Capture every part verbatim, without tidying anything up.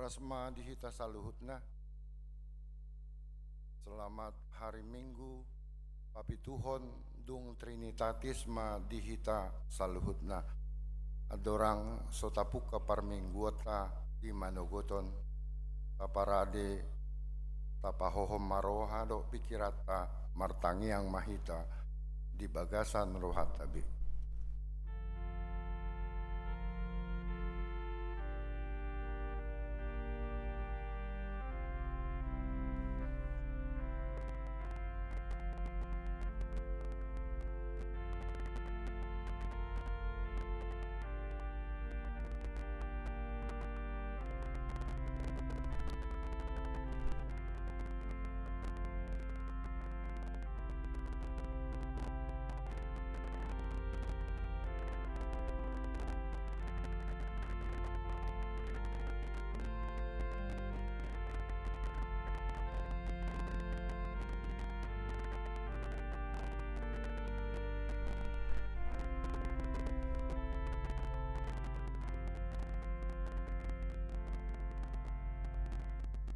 Horas ma di hita saluhutna. Selamat hari Minggu, papituhon dung Trinitatis ma di hita saluhutna. Andorang so tapungka parmingguonta di manogot on, taparade, tapahohom ma roha dohot pingkiranta, martangiang ma hita di bagasan rohanta be.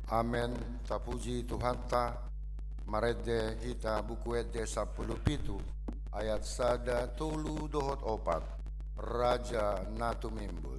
Amen. Tapuji Tuhanta. Marende hita Buku Ende sampulu pitu, ayat sada, tolu dohot opat. Raja na tumimbul.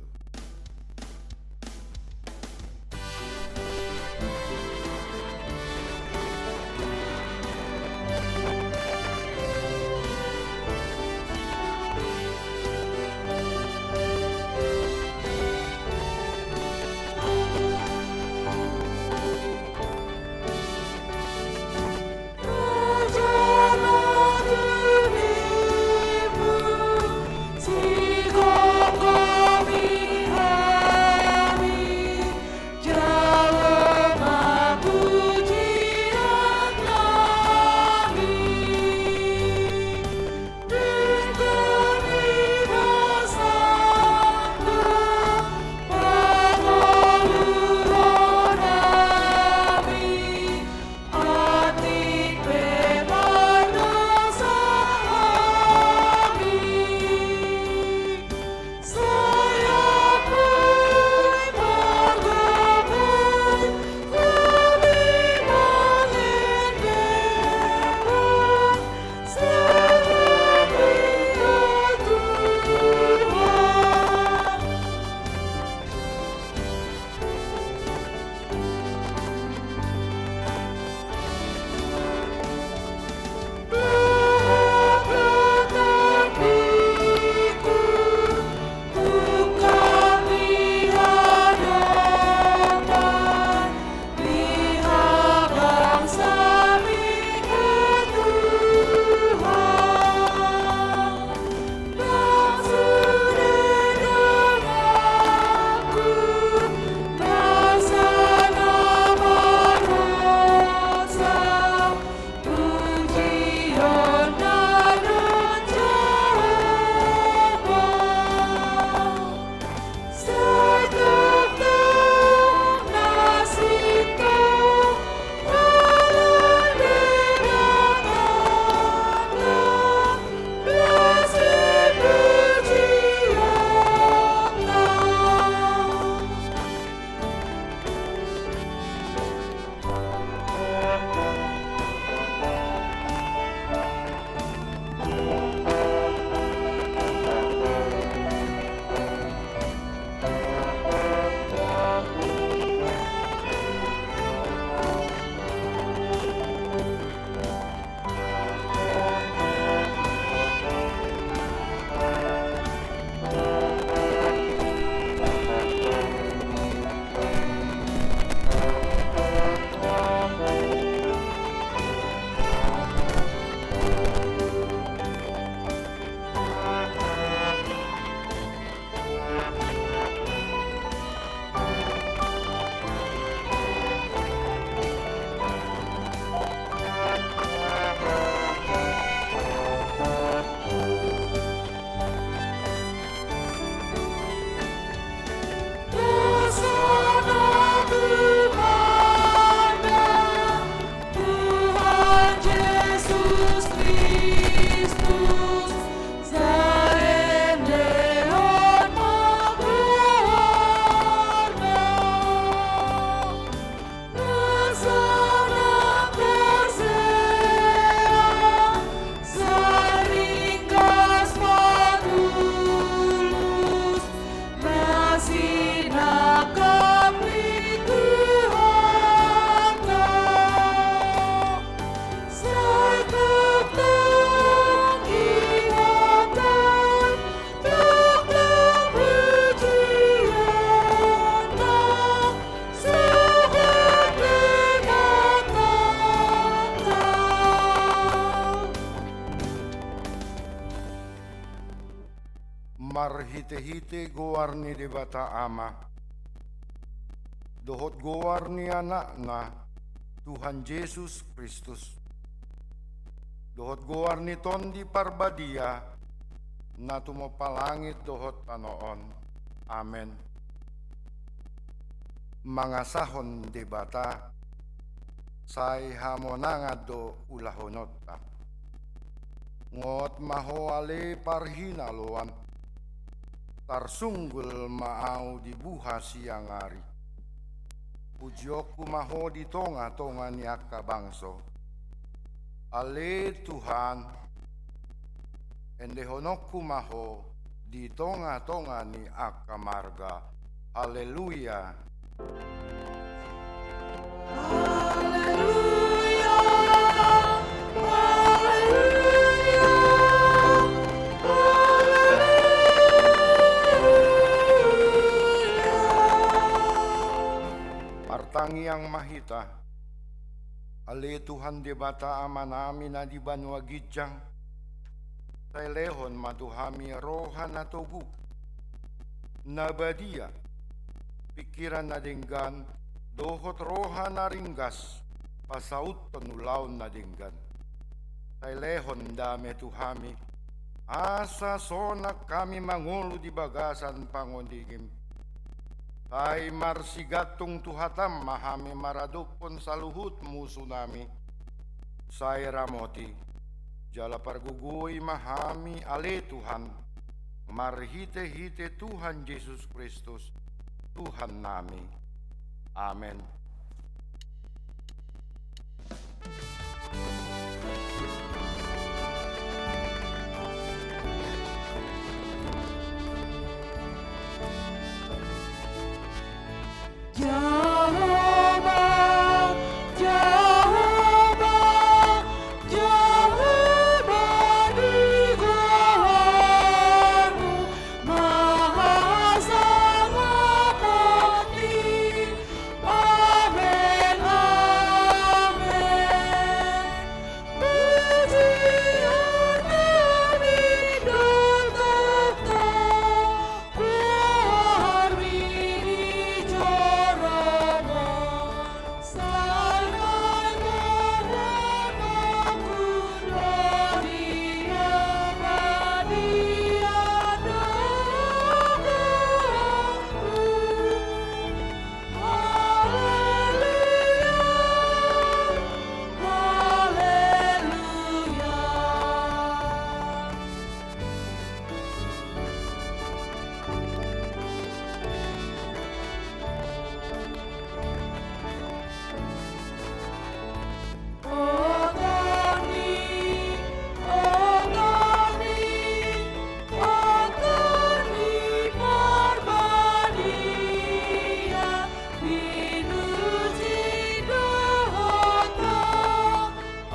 marhitehite goar ni Debata Ama, dohot goar ni Anakna, Tuhan Jesus Kristus, dohot goar ni Tondi Parbadia, na tumompa langit dohot tano on. Amen. Mangasahon Debata, sai hamonangan do ulahononta. Ngot ma ho ale parhinaloan, tarsunggul ma ahu di buha siang ari. Pujionku ma ho di tongatonga ni angka bangso. Ale Tuhan, endehononku ma ho di tongatonga ni angka marga. Haleluya. Haleluya, haleluya, haleluya. Martangiang ma hita. Ale Tuhan Debata Amanami na di banua ginjang, sai lehon ma tu hami roha na togu, na badia, pingkiran na denggan, dohot roha na ringgas, pasauthon ulaon na denggan. Sai lehon dame tu hami, asa sonang hami mangolu di bagasan pangonihim. Sai marsigantung tu hatam ma hami maradophon saluhut musunami. Sai ramoti, jala pargogoi ma hami ale Tuhan, marhitehite Tuhan Jesus Kristus, Tuhannami. Amen. Jahowa, Jahowa, Jahowa di goarmu, maha sangap hati. Amen, amen. Pujian nami do tongtong goarmi di joro on. Saleleng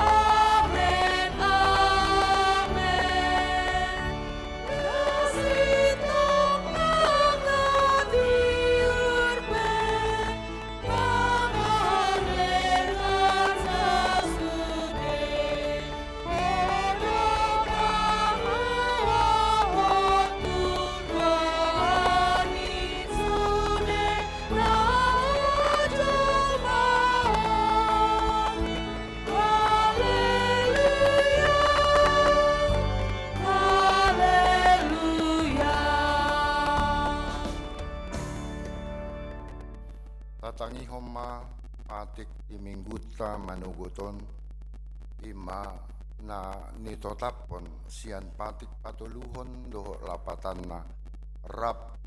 Amen, amen. Haleluya, haleluya. Tatangihon ma patik di minggunta manogot on, i ma na nitotaphon sian patik patoluhon dohot lapatanna, rap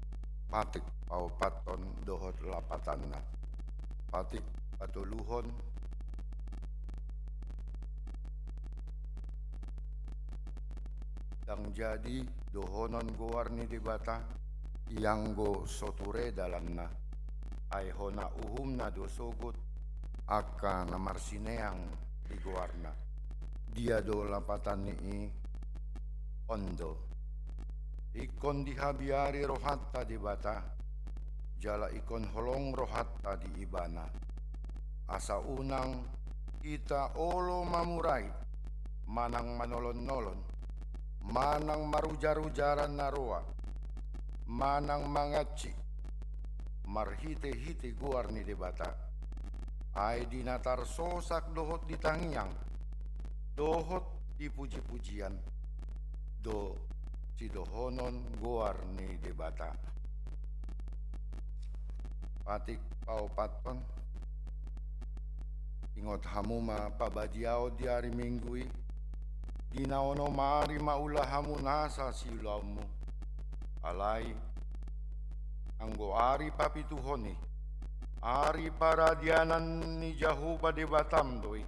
patik paopathon dohot lapatanna. Patik patoluhon. Ndang jadi dohonon goar ni Debata, ianggo so ture dalanna, ai hona uhumna do sogot angka na marsineang di goarna. Dia do lapatan ni i? On do. Ingkon dihabiari rohanta Debata, jala ingkon holong rohanta di Ibana. Asa unang hita olo mamurai, manang manolon-nolon, manang marujar-ujaran na roa, manang mangansi marhitehite goar ni Debata. Ai di na tarsosak dohot di tangiang dohot di pujipujian do sidohonon goar ni Debata. Patik paopathon. Ingot hamu ma pabadiaon di ari Minggu i, di na onom ari ma ula hamu nasa siulaonmu. Alai anggo ari papituhon i, ari paradianan ni Jahowa Debatam do i.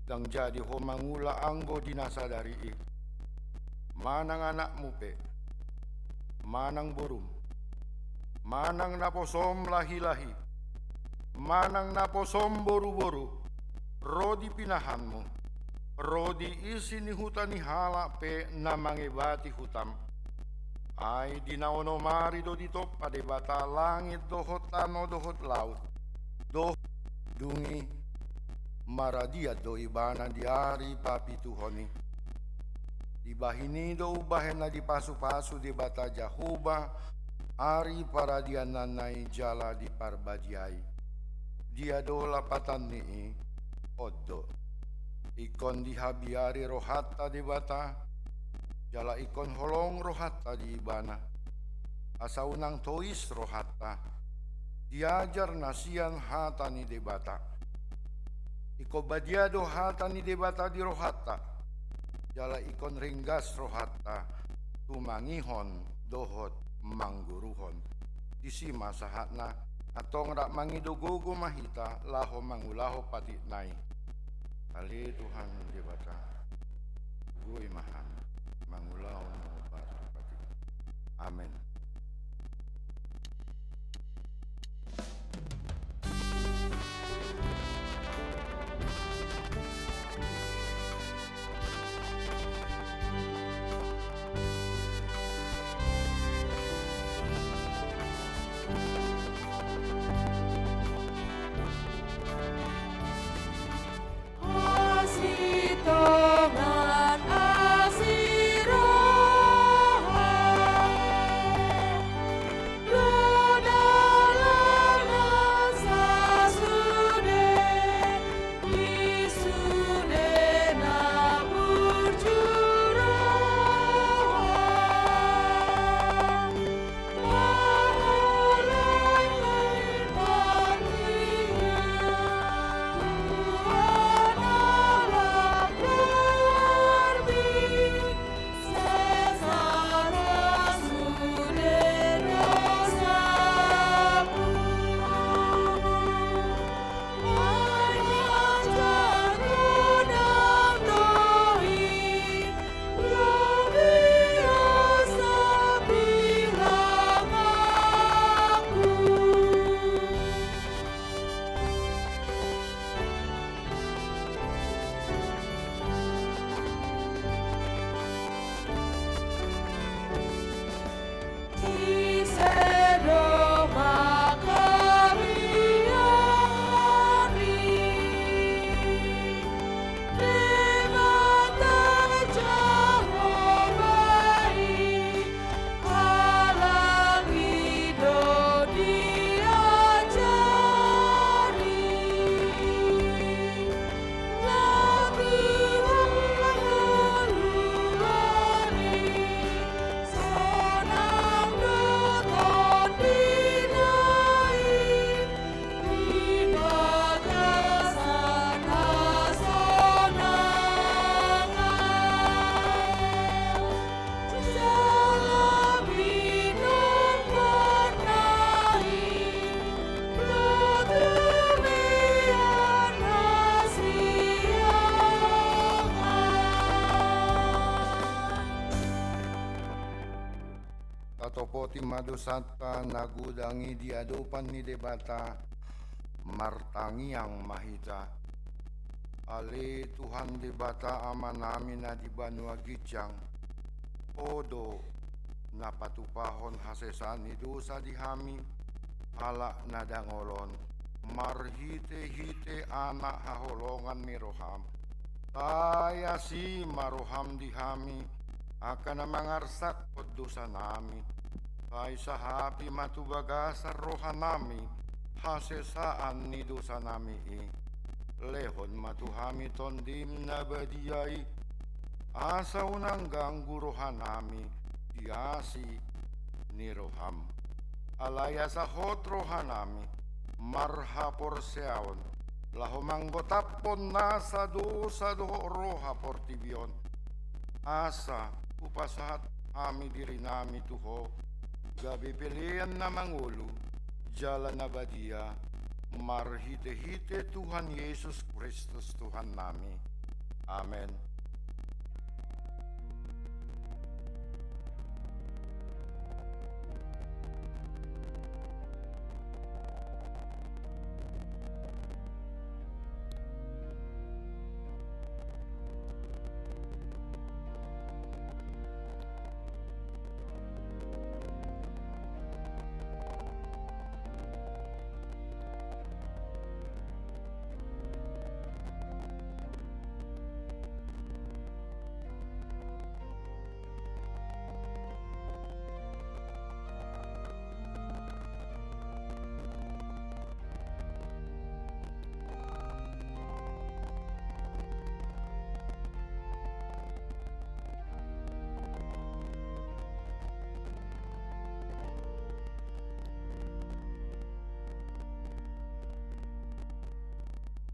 Ndang jadi ho mangula anggo di na sadari i. Manang anakmu pe, manang borum, manang naposom lahilahi, manang naposom boruboru, ro di pinahanmu, ro di isi ni huta ni halak pe na mangebati hutam. Ai di na onom ari do ditompa Debata langit dohot tano dohot laut. Dohot dung i maradian do ibana di ari papituhon i. Dibahen i do umbahen na dipasupasu Debata Jahowa ari paradiananna i jala diparbadiai. Dia do lapatanni i? On do. Ingkon dihabiari rohanta Debata, jala ingkon holong rohanta di Ibana. Asa unang tois rohanta, diajar na sian hata ni Debata. Ingkon badia do hata ni Debata di rohanta, jala ingkon ringgas rohanta tumangihon dohot mangguruhon. Disi ma sahatna. Antong rap mangido gogo ma hita laho mangulahon patikna i. Ale Tuhan Debata, goi ma hami mangulahon patik. Amen. Tatopoti ma dosanta na godang i di adopan ni Debata, martangiang ma hita. Ale Tuhan Debata Amanami na di banua ginjang, Ho do na patupahon hasesaan ni dosa di hami, halak na dangol on, marhitehite Anak haholongan ni roham. Sai asi ma roham di hami, angka na mangarsakhon dosanami, Sai sahapi ma tu bagasan rohanami hasesaan ni dosanami i. Lehon ma tu hami Tondim na badia i, asa unang ganggu rohanami di asi ni roham. Alai asa hot rohanami marhaporseaon laho manggotaphon nasa dosa dohot roha portibi on. Asa hupasahat hami dirinami tu Ho, gabe pelean na mangolu jala na badia, marhitehite Tuhan Jesus Kristus Tuhannami. Amen.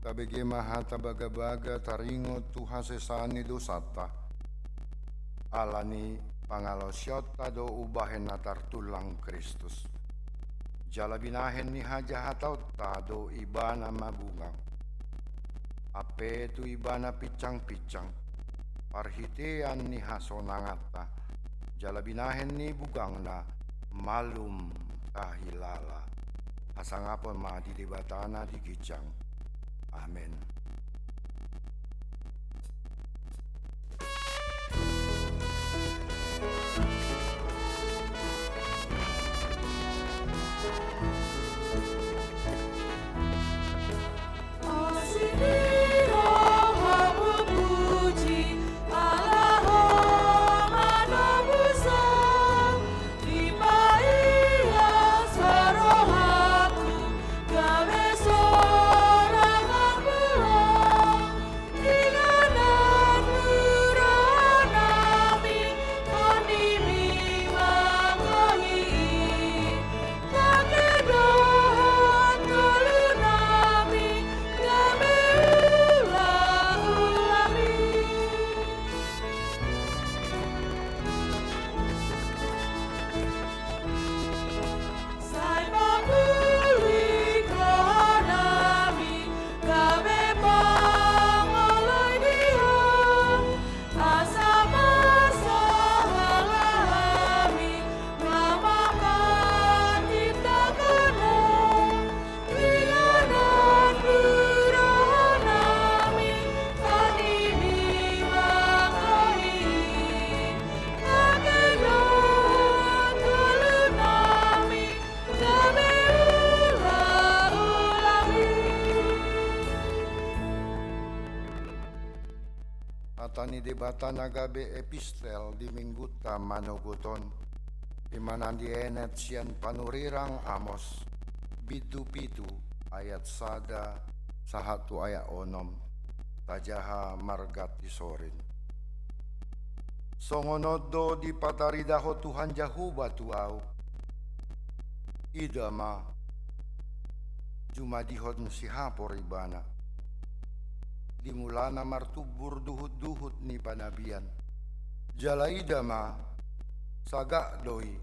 Tabege ma hata bagabaga taringot tu hasesaan ni dosanta, ala ni pangalaosionta do umbahen na tartullang Kristus. Jala binahen ni hajahataonta do Ibana mabugang. Ampe tu Ibana pinsangpinsang, parhitean ni hasonanganta, jala binahen ni bugangna malum tahilala. Hasangapon ma di Debata na di ginjang. Amen. Hata ni Debata na gabe epistel di Minggunta manogot on, i ma na dienet sian panurirang Amos, bindu pitu, ayat sada sahat tu ayat onom, tajaha marganti sorin. Songon on do dipataridahon Tuhan Jahowa tu ahu. Ida ma, jumadihon sihapor ibana. Di mulana martumbur duhutduhut ni panabian. Jala ida ma, sagak do i,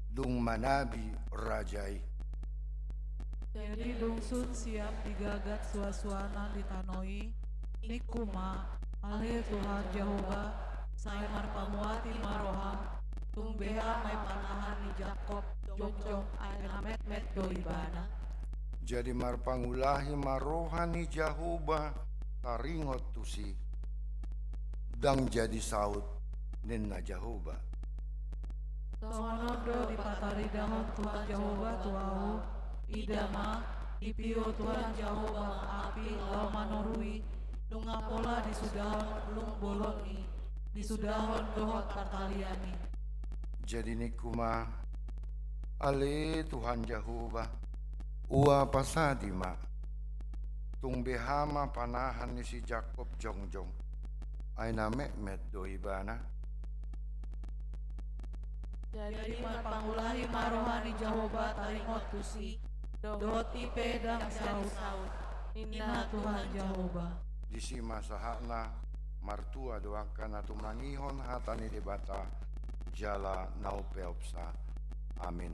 dung manabi raja i. Jadi dung sun siap digagat suansuanan di tano i, ningku ma, ale Tuhan Jahowa, sai marpanguati ma roham, tung beha ma i panahan ni Jakkob, jongjong ai na metmet do ibana. Jadi marpangulahi ma roha ni Jahowa taringot tusi. Ndang jadi saut, ninna Jahowa. Songon on do dipataridahon Tuhan Jahowa tu ahu, ida ma, dipio Tuhan Jahowa ma api laho manorui, nunga pola disudahon lung bolon i, disudahon dohot partalian i. Jadi ningku ma, Ale Tuhan Jahowa, ua pasadi ma. Tung beha ma panahan ni si Jakob jongjong, ai na metmet do ibana. Jadi marpangulahi ma roha ni Jahowa taringot tusi, dohot i pe ndang saut, ninna Tuhan Jahowa. Disi ma sahatna. Martua do angka na tumangihon hata ni Debata jala na umpeopsa. Amin.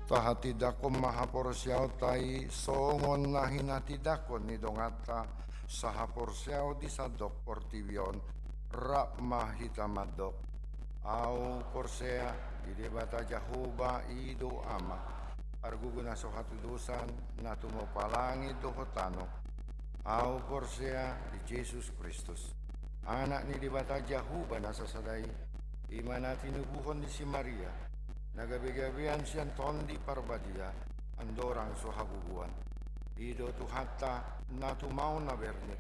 Tahatindangkon ma haporseaonta i songon na hinatindangkon ni donganta sahaporseaon di sandok portibi on. Rap ma hita mandok. Ahu porsea di Debata Jahowa, i do Ama, pargogo na so hatudosan, na tumompa langit dohot tano. Ahu porsea di Jesus Kristus, Anak ni Debata Jahowa na sasada i, i ma na tinubuhon ni si Maria, na gabegabean sian Tondi Parbadia, andorang so hagogoan. I do Tuhanta, na tumaon na bernit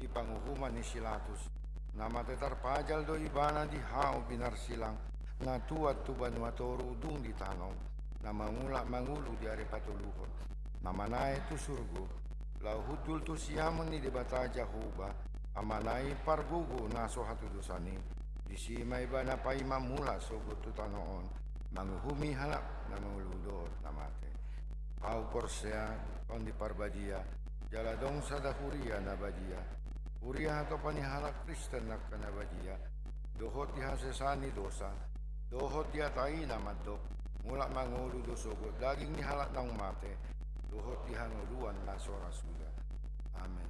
di panguhuman ni si Latus, na mate tarpajal do ibana di hau pinarsilang, na tuat tu banua toru dung di tano, na mangulak mangolu di ari patoluhon, na manaek tu surgo, laho hundul tu siamun ni Debata Jahowa, Amana i pargogo na so hatudosan i. Disi ma ibana paima mulak sogot tu tano on, manguhumi halak na mangolu dohot na mate. Ahu porsea di Tondi Parbadia, jala adong sada huria na badia, huria hatopan ni halak Kristen angka na badia, dohot di hasesaan ni dosa, dohot di hata i na mandok, mulak mangolu do sogot daging ni halak naung mate, dohot di hangoluan na so ra suda. Amen.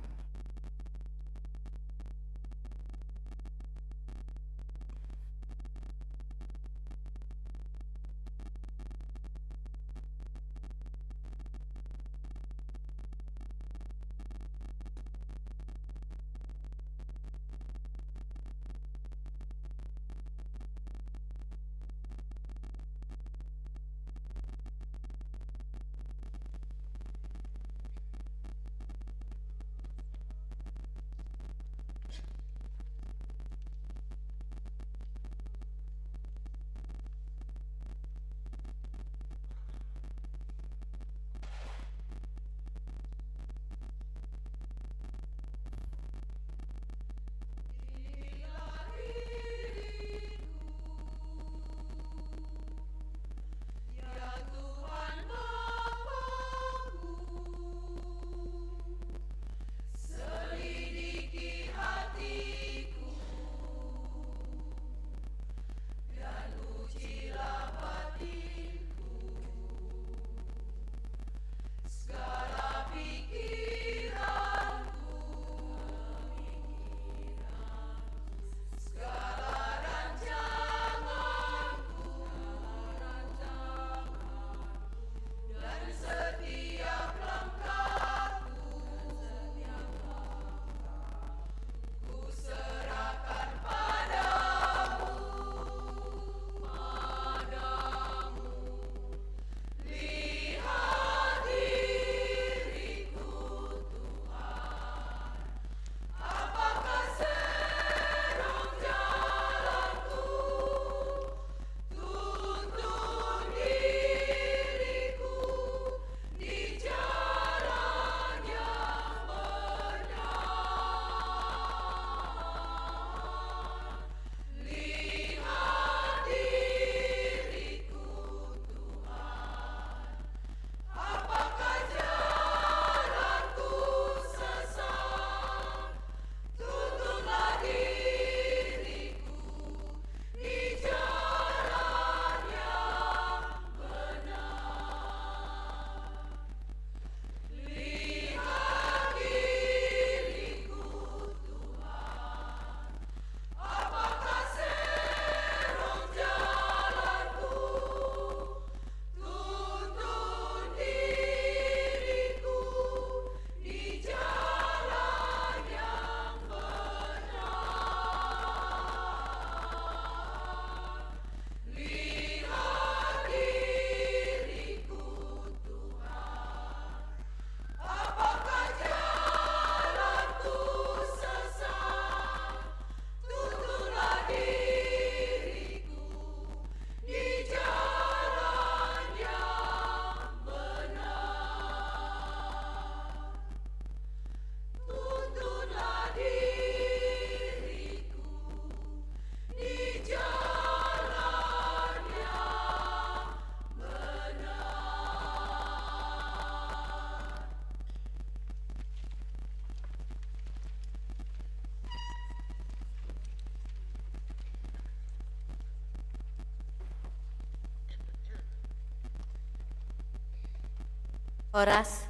Horas.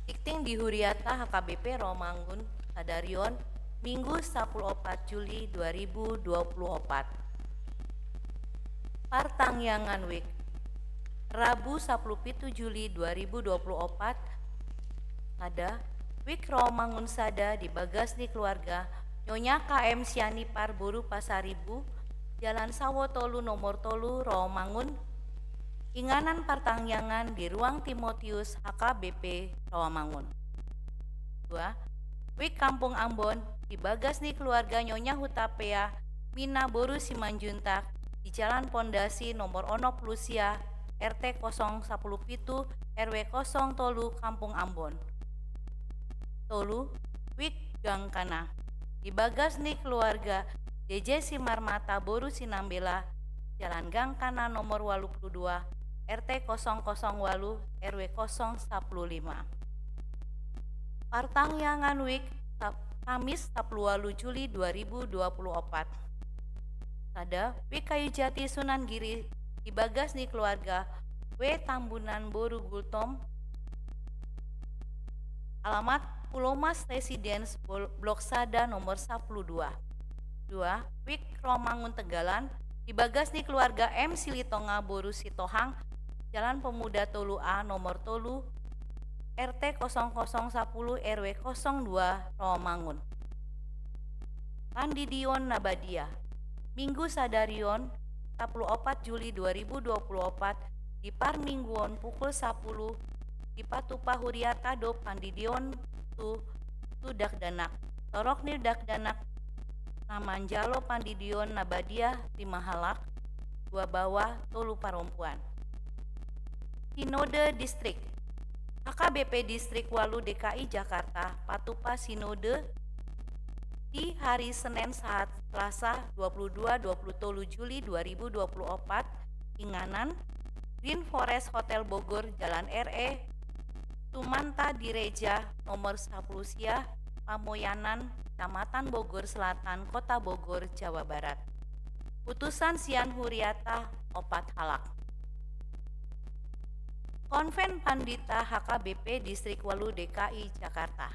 Tingting di huriata H K B P Rawamangun sadari on, Minggu sapuluh opat Juli dua ribu dua puluh opat. Partangiangan wijk, Rabu sapuluh pitu Juli dua ribu dua puluh opat. Sada, wijk Rawamangun sada di bagas ni keluarga Nyonya K M Sianipar boru Pasaribu, Jalan Sawo tolu nomor tolu Rawamangun. Inganan partangiangan di Ruang Timotius H K B P Rawamangun. Dua, wijk Kampung Ambon di bagas ni keluarga Nyonya Hutapea Mina boru Simanjuntak di Jalan Pondasi nomor onom pulu sia, R T kosong sapuluh pitu, R W kosong tolu, Kampung Ambon. Tolu, wijk Gangkana di bagas ni keluarga J J Simarmata boru Sinambela, Jalan Gangkana nomor walu pulu dua, R T kosong kosong walu, R W kosong sapuluh lima. Partangiangan wijk Sab-, Kamis sapuluh walu Juli dua ribu dua puluh opat. Sada, wijk Kayujati Sunan Giri di bagas ni keluarga W Tambunan boru Gultom, alamat Pulo Mas Residence bol-, blok sada nomor sapuluh dua. Dua, wijk Rawamangun Tegalan di bagas ni keluarga M Silitonga boru Sitohang, Jalan Pemuda tolu A nomor tolu, R T kosong kosong sapuluh, R W kosong dua, Rawamangun. Pandidion na badia. Minggu sadari on, sapuluh opat Juli dua ribu dua puluh opat, di parmingguon pukul sapuluh, dipatupa huriata do pandidion tu, tu dakdanak. Torop ni dakdanak na manjalo pandidion na badia lima halak, dua baoa, tolu parompuan. Sinode Distrik. H K B P Distrik walu D K I Jakarta patupa sinode di hari Senen sahat Selasa dua puluh dua, dua puluh tolu Juli dua ribu dua puluh opat, inganan Green Forest Hotel Bogor, Jalan R E Sumanta Direja nomor sapuluh sia, Pamoyanan, Kecamatan Bogor Selatan, Kota Bogor, Jawa Barat. Utusan sian huriata opat halak. Konven Pandita H K B P Distrik walu D K I Jakarta.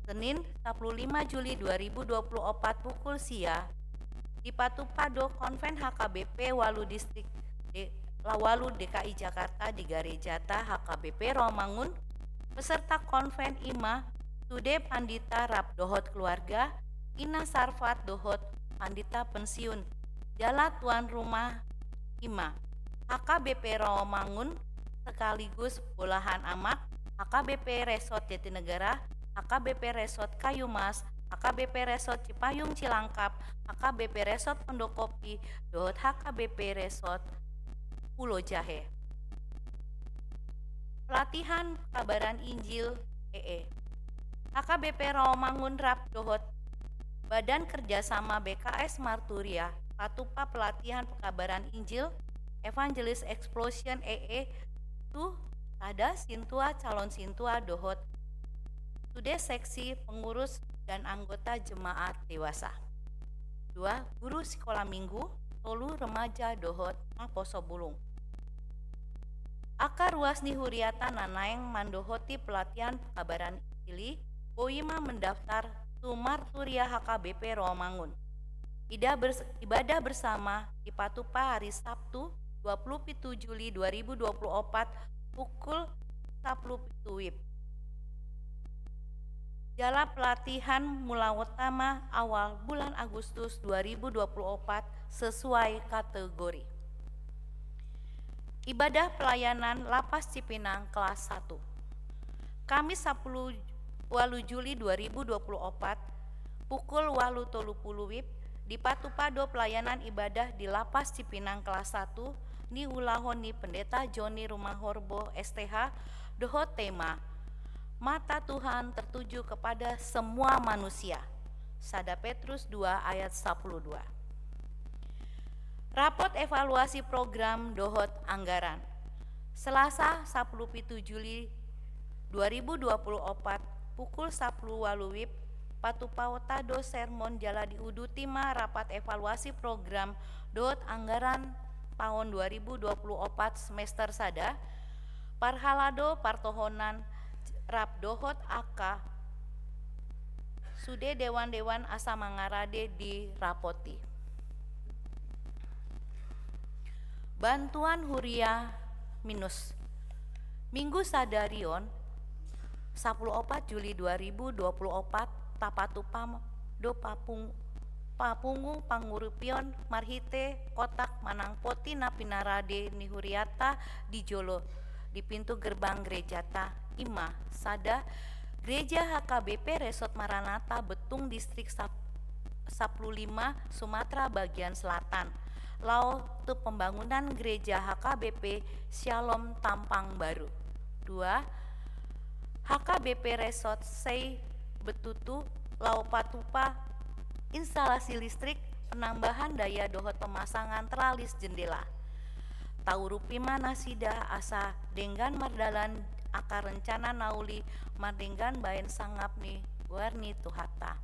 Senin, sapuluh lima Juli dua ribu dua puluh opat, pukul sia, dipatupa do konven H K B P walu distrik D-, la walu D K I Jakarta di garejata H K B P Rawamangun, peserta konven i ma sude pandita rap dohot keluarga, ina sarfat dohot pandita pensiun, jala tuan rumah i ma H K B P Rawamangun sekaligus bolahan amak, H K B P Resort Jatinegara, H K B P Resort Kayumas, H K B P Resort Cipayung Cilangkap, H K B P Resort Pondokopi, dohot H K B P Resort Pulo Jahe. Pelatihan Pekabaran Injil, E E. H K B P Rawamangun rap dohot Badan Kerjasama B K S Marturia patupa pelatihan pekabaran Injil, Evangelist Explosion, E E, tu sada sintua calon sintua dohot sude seksi, pengurus, dan anggota jemaat dewasa. Dua, guru sikola minggu. Tolu, remaja dohot naposo bulung. Angka ruas ni huriata na naeng mandohoti pelatihan pekabaran Injil i boi ma mendaftar tu Marturia H K B P Rawamangun. Ida bers-, ibadah bersama dipatupa hari Sabtu, dua puluh pitu Juli dua ribu dua puluh opat, pukul sapuluh pitu wib. Jala pelatihan mula utama awal bulan Agustus dua ribu dua puluh opat sesuai kategori. Ibadah pelayanan Lapas Cipinang kelas satu. Kamis sapuluh walu Juli dua ribu dua puluh opat, pukul walu tolu pulu wib, dipatupa do pelayanan ibadah di Lapas Cipinang kelas satu, niulahon ni Pendeta Joni Rumahorbo, S T H, dohot tema, Mata Tuhan tertuju kepada semua manusia. Sada Petrus dua ayat sapuluh dua. Rapot evaluasi program dohot anggaran. Selasa, sapuluh pitu Juli dua ribu dua puluh opat, pukul sapuluh walu wib, patupaonta do sermon jala diuduti ma rapat evaluasi program dohot anggaran taon dua ribu dua puluh opat semester sada, Parhalado partohonan rap dohot angka sude dewan-dewan asa mangarade di rapot i. Bantuan huria minus. Minggu sadari on, sapuluh opat Juli dua ribu dua puluh opat, tapatupa do papung-, papungu pangurupion marhite kotak manang poti na pinarade ni huriata di jolo di pintu gerbang gerejata, i ma sada, Gereja H K B P Resort Maranatha Betung, Distrik Sap-, sampulu lima, Sumatera bagian selatan, laho tu pembangunan Gereja H K B P Shalom Tampang Baru. Dua, H K B P Resort Sei Betutu, laho patupa instalasi listrik, penambahan daya dohot pemasangan teralis jendela. Taurupi ma nasida asa denggan mardalan angka rencana na uli mardenggan baen sangap ni goar ni Tuhanta.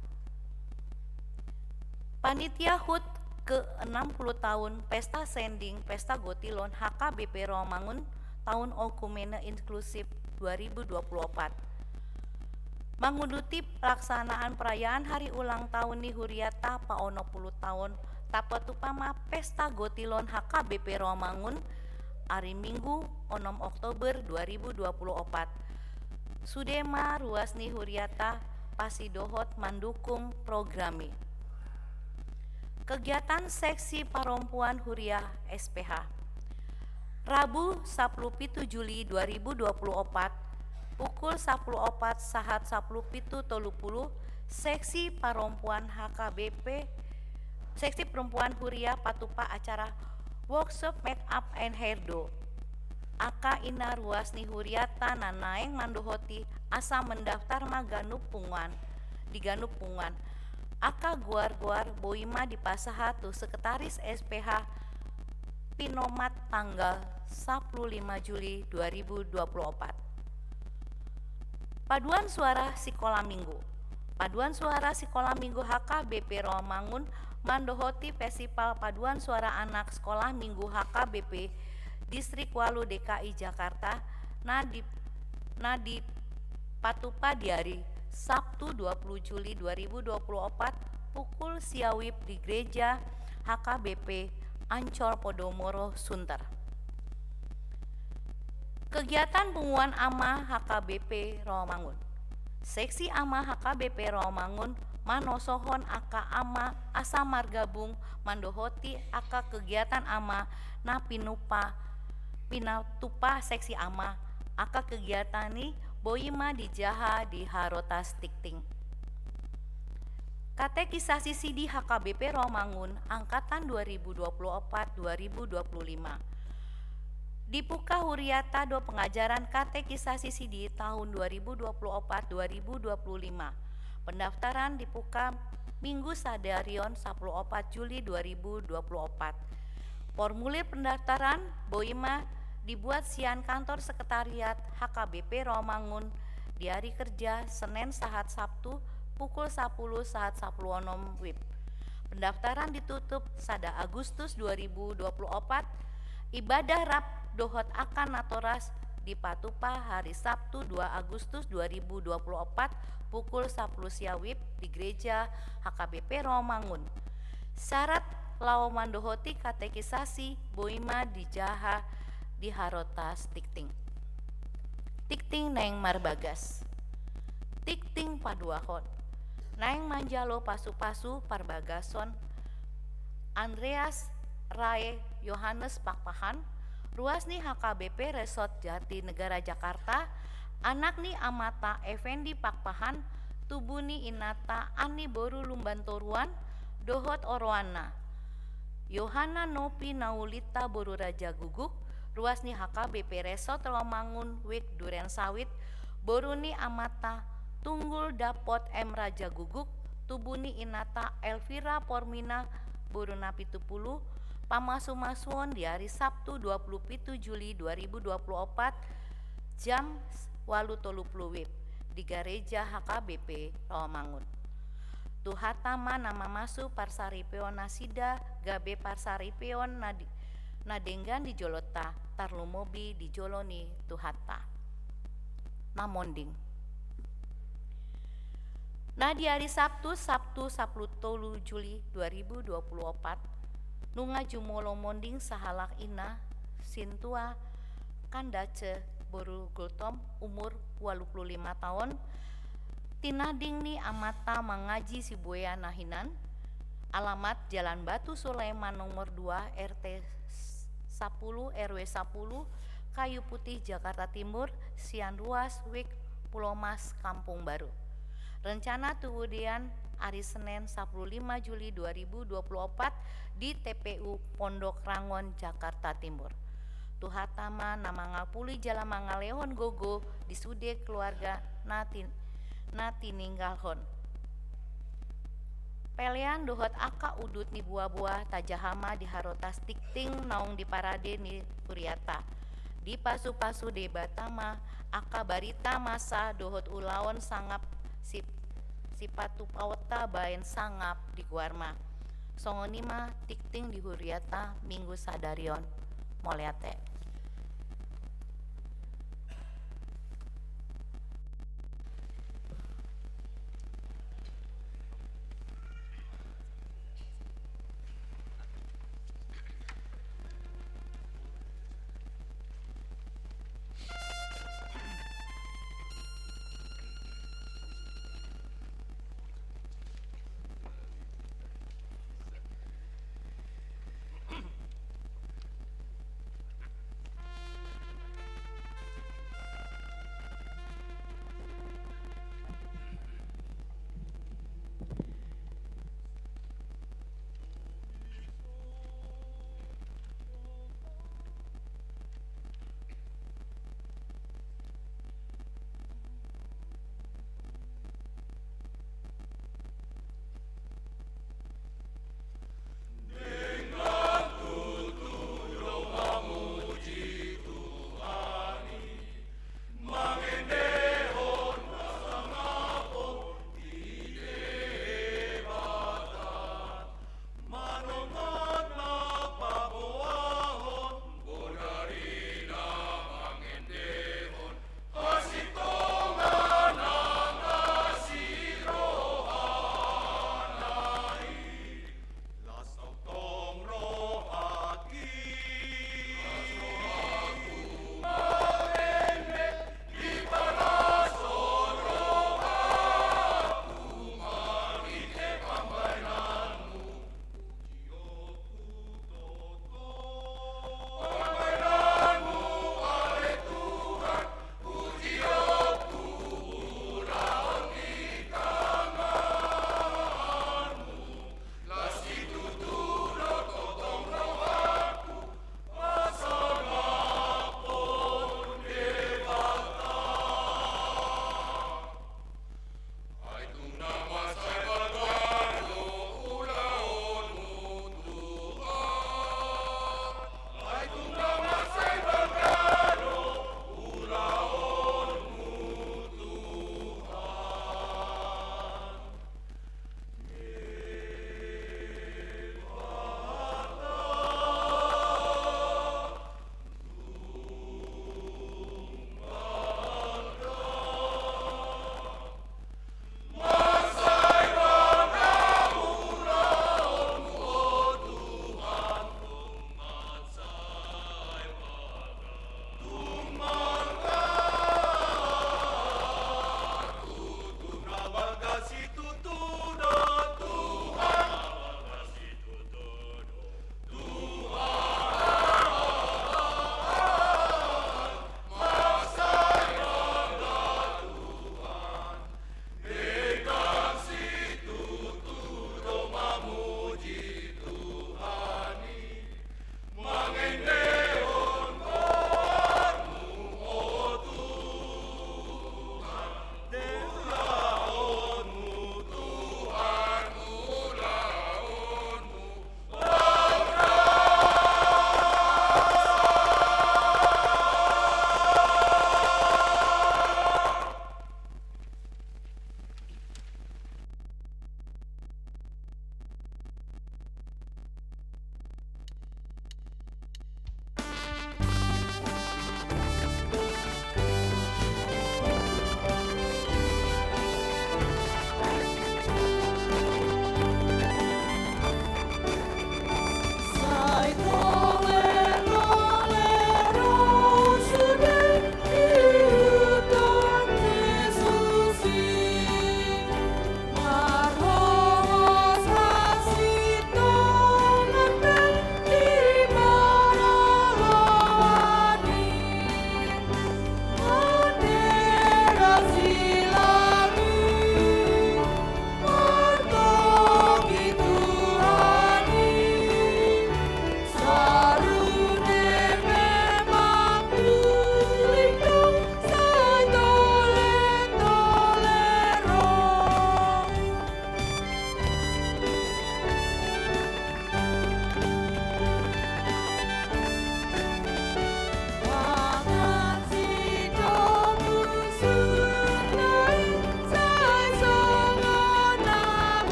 Panitia hut ke enam puluh tahun Pesta Sending Pesta Gotilon H K B P Rawamangun tahun Oikumene Inklusif dua ribu dua puluh opat. Manguduti pelaksanaan perayaan hari ulang tahun ni huriata paonom puluh tahun, tapatupa ma Pesta Gotilon H K B P Rawamangun ari Minggu onom Oktober dua ribu dua puluh opat. Sude ma ruas ni huriata pasidohot mandukung program i. Kegiatan Seksi Parompuan Huria S P H. Rabu, sampulu pitu Juli dua ribu dua puluh opat, pukul sampulu opat sahat sampulu pitu tolu puluh, Seksi Parompuan H K B P, Seksi Perempuan Huria patupa acara workshop make up and hairdo. Angka ina ruas ni huriata na naeng mandohoti asa mendaftar ma ganup punguan, di ganup punguan. Angka goar-goar boi ma dipasahat tu Sekretaris S P H Pinomat tanggal sampulu lima Juli dua ribu dua puluh opat. Paduan suara sikola minggu. Paduan suara sikola minggu H K B P Rawamangun mandohoti festival paduan suara anak sikola minggu H K B P Distrik walu D K I Jakarta na di, na dipatupa di ari Sabtu dua puluh Juli dua ribu dua puluh opat pukul sia wib di Gereja H K B P Ancol Podomoro, Sunter. Kegiatan punguan ama H K B P Rawamangun. Seksi ama H K B P Rawamangun manosohon angka ama asa margabung mandohoti angka kegiatan ama na pinupa, pinatupa seksi ama. Angka kegiatan i boi ma dijaha di Harotas Tikting. Katekisasi sidi H K B P Rawamangun angkatan dua ribu dua puluh opat dua ribu dua puluh lima. Dibuka huriata do pengajaran katekisasi sidi tahun dua ribu dua puluh opat dua ribu dua puluh lima. Pendaftaran dibuka Minggu sadari on sampulu opat Juli dua ribu dua puluh opat. Formulir pendaftaran boi ma dibuat sian kantor sekretariat H K B P Rawamangun di ari kerja Senen sahat Sabtu pukul sampulu sahat sampulu onom wib. Pendaftaran ditutup sada Agustus dua ribu dua puluh opat. Ibadah rap dohot angka natoras dipatupa hari Sabtu dua Agustus dua ribu dua puluh opat pukul sampulu sia wib di Gereja H K B P Rawamangun. Syarat laho mandohoti katekisasi boi ma dijaha di Harotas Tikting. Tikting naeng marbagas. Tikting paduahon. Naeng manjalo pasu-pasu parbagason Andreas Rae Yohanes Pakpahan, ruas ni H K B P Resort Jatinegara Jakarta, anak ni amanta Effendi Pakpahan, tubu ni inanta Ani boru Lumban Toruan, dohot oroanna. Yohana Nopi Naulinta boru Raja Guguk, ruas ni H K B P Resort Rawamangun Wik Duren Sawit, boru ni amanta Tunggul Dapot M Raja Guguk, tubu ni inanta Elvira Pormina boru Napitupulu, pamasu-masuon di ari Sabtu dua puluh pitu Juli dua ribu dua puluh opat, jam walu tolu puluh wib, di Gareja H K B P Rawamangun. Tuhanta ma na mamasu parsaripeon nasida, gabe parsaripeon na di, na denggan di jolonta, tarlumobi di jolo ni Tuhanta. Na monding. Na di ari Sabtu, Sabtu sampulu tolu Juli dua ribu dua puluh opat, nunga jumolo monding sahalak ina, Sintua Kandace boru Gultom, umur ualu pulu lima taon, tinading ni amanta mangaji Sibuea na hinan, alamat Jalan Batu Sulaiman nomor dua, R T sampulu, R W sampulu, Kayu Putih, Jakarta Timur, sian ruas Wik Pulomas, Kampung Baru. Rencana tubudian ari Senen sampulu lima Juli dua ribu dua puluh opat di T P U Pondok Rangon, Jakarta Timur. Tuhanta ma na mangapuli jala mangalehon gogo di sude keluarga na tin-, na tininggalhon. Pelean dohot angka udut ni boaboa tajaha ma di harotas tingting naung diparade ni huriata. Dipasupasu Debata ma angka barita masa dohot ulaon sangap sip-, sipatupaonta baen sangap di goarna. Songon i ma tingting di huriata Minggu sadari on. Mauliate.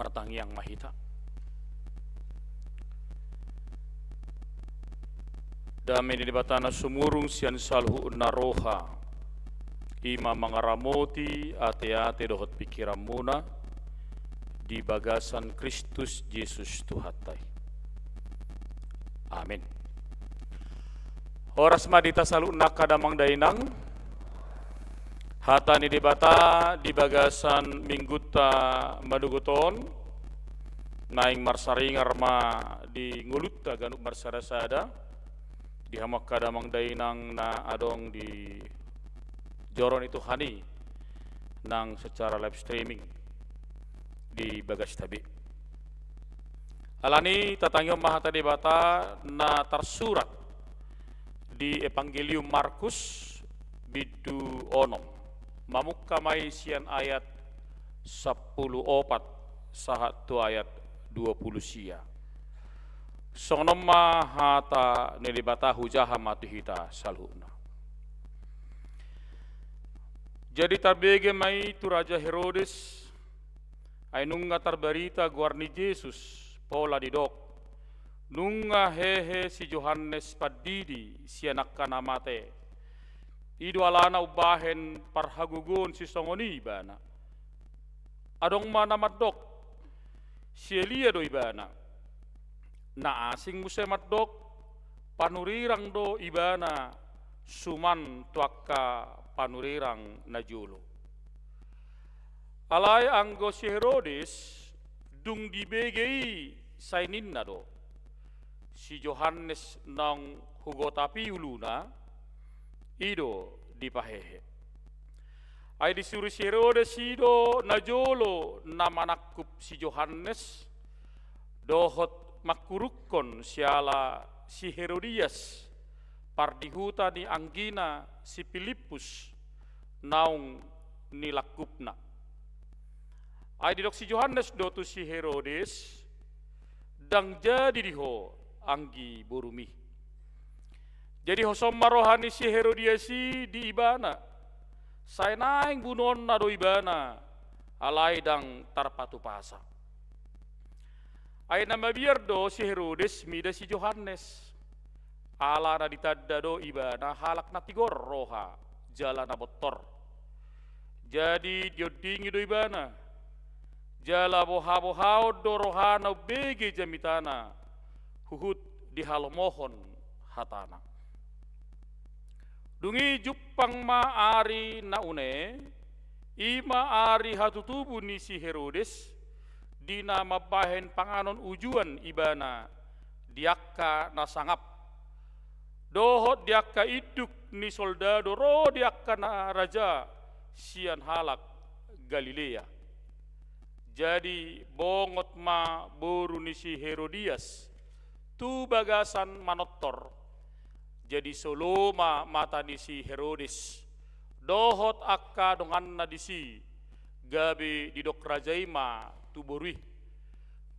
Martangiang ma hita. Dame ni Debata na sumurung sian saluhutna roha, i ma mangaramoti ateate dohot pingkiranmuna di bagasan Kristus Jesus Tuhanta i. Amin. Horas ma di hita saluhutna angka damang dainang. Hata ni Debata di bagasan minggunta manogot on, naeng marsaringar ma di ngolunta ganup marsadasada, di hamu angka damang dainang na adong di joro ni Tuhan i, nang secara live streaming di bagasta be. Alani i tatangihon ma hata Debata na tarsurat di Evangelium Markus bindu onom. Mamungka ma i sian ayat sampulu opat sahat tu ayat dua pulu sia. Songon on ma hata ni Debata, hujaha ma tu hita saluhutna. Jadi tarbege ma i tu Raja Herodes, ai nunga tarbarita goar ni Jesus, pola didok, nunga hehe si Johannes Pandidi sian angka na mate. I do alana umbahen parhagogoon sisongon i ibana. Adong ma na mandok, si Elia do ibana. Na asing muse mandok, panurirang do ibana, suman tu angka panurirang na jolo. Alai anggo si Herodes, dung dibege i, sai ninna do, si Johannes naung hugotapi uluna, i do dipahehe. Ai disuru si Herodes i do na jolo na manangkup si Johannes, dohot mangkurukkon siala si Herodias, pardihuta ni anggina si Pilippus, naung nilangkupna. Ai didok si Johannes do tu si Herodes, ndang jadi di ho anggi borumi. Jadi hosom ma roha ni si Herodias i di ibana, sai naeng bunuonna do ibana, alai ndang tarpatupasa. Ai na mabiar do si Herodes mida si Johannes, ala na ditanda do ibana halak na tigor roha jala na bontor. Jadi diondingi do ibana, jala bohabohaon do rohana umbege jamitana, huhut dihalomohon hatana. Dung i jumpang ma ari na une, i ma ari hatutubu ni si Herodes, di na mambahen panganon ujuan ibana di angka na sangap, dohot di angka induk ni soldadu ro di angka na raja sian halak Galilea. Jadi bongot ma boru ni si Herodias tu bagasan manortor. Jadi solo ma mata ni si Herodes dohot angka donganna disi, gabe didok raja i ma tu boru i,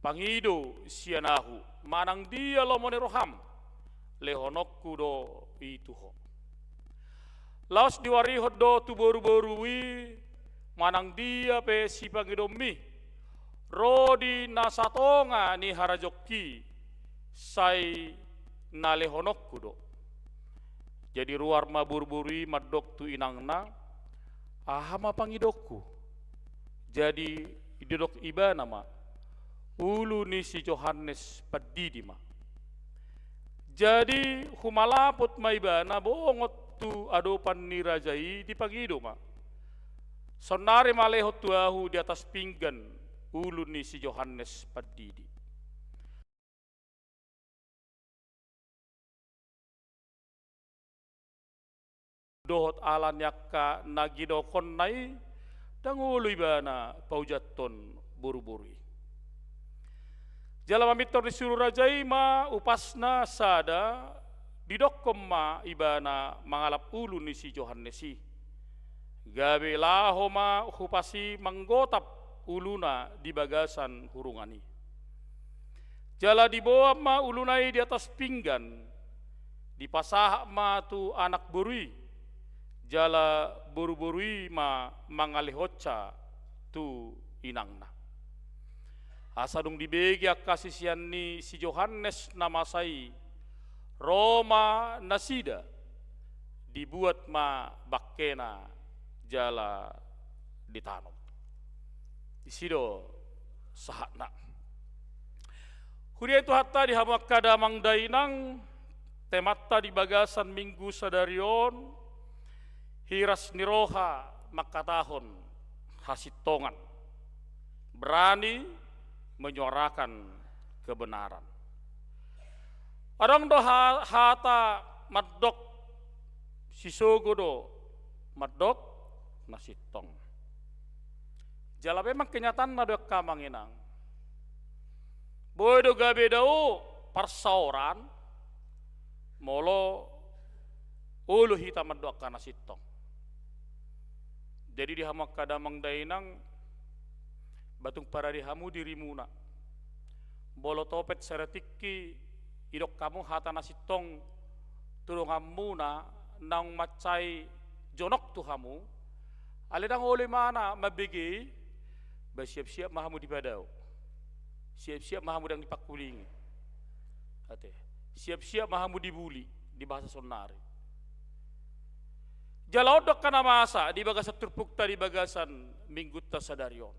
pangido sian ahu, manang dia lomo ni roham, lehononku do i tu ho. Laos diwarihon do tu boruboru i, manang dia pe sipangidomi, ro di na satonga ni harajaonki, sai na lehononku do. Jadi ruar ma boruboru i mandok tu inangna, aha ma pangidonku? Jadi didok ibana ma, ulu ni si Johannes Pandidi ma. Jadi humalaput ma ibana bongot tu adopan ni raja i, dipangido ma, saonnari ma lehon tu ahu di atas pinggan ulu ni si Johannes Pandidi. Dohot ala ni angka na ginokkonna i, ndang olo ibana paujathon boruboru i. Jala mamintor disuru raja i ma upasna sada, didokkon ma ibana mangalap ulu ni si Johannes i, gabe laho ma upas i manggotap uluna di bagasan hurungan i. Jala diboan ma uluna i di atas pinggan, dipasahat ma tu anak boru i, jala boruboru i ma mangalehonsa tu inangna. Asa dung dibege angka sisean ni si Johannes na masa i, ro ma nasida, dibuat ma bangkena jala ditanom. Disi do sahatna. Huria ni Tuhanta, di hamu angka damang dainang, temanta di bagasan Minggu sadari on, hiras ni roha mangkatahon hasintongan, berani menyuarakan kebenaran. Adong do ha-, hata mandok, sisogo do mandok na sintong. Jala memang kenyataanna do, angka amang inang. Boi do gabe dao parsaoran, molo olo hita mandok angka na sintong. Jadi di hamu angka damang dainang, ba tung parade hamu dirimuna. Molo topet sada tingki didok hamu hata na sintong tu donganmuna naung mansai jonok tu hamu, alai ndang olo imana mambege i, ba siap-siap ma hamu dipadao. Siap-siap ma hamu ndang dipangkulingi. Ate. Siap-siap ma hamu dibuli, di bahasa saonari. Jala on do angka na masa di bagasan turpukta di bagasan Minggunta sadari on.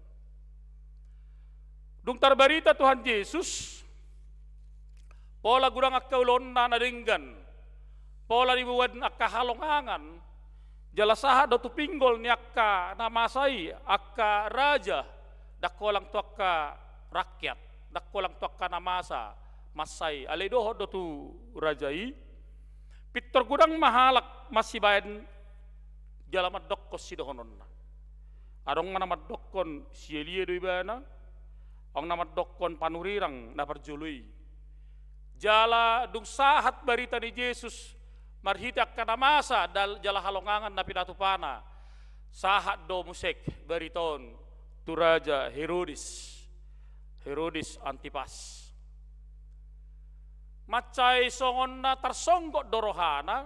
Dung tarbarita Tuhan Jesus, pola godang angka ulaonna na denggan, pola diboan angka halongangan, jala sahat do tu pinggol ni angka na masa i, angka raja, ndang holan tu angka rakyat, ndang holan tu angka na masa, masa i, alai dohot do tu raja i. Pintor godang ma halak masibaen jala mandokkon sidohononna. Adong ma na mandokkon si Elia do ibana, adong na mandokkon panurirang na parjolo i. Jala dung sahat barita ni Jesus marhite angka na masa dal-, jala halongangan na pinatupana, sahat do muse barita on tu Raja Herodes, Herodes Antipas. Mansai songon na tarsonggot do rohana,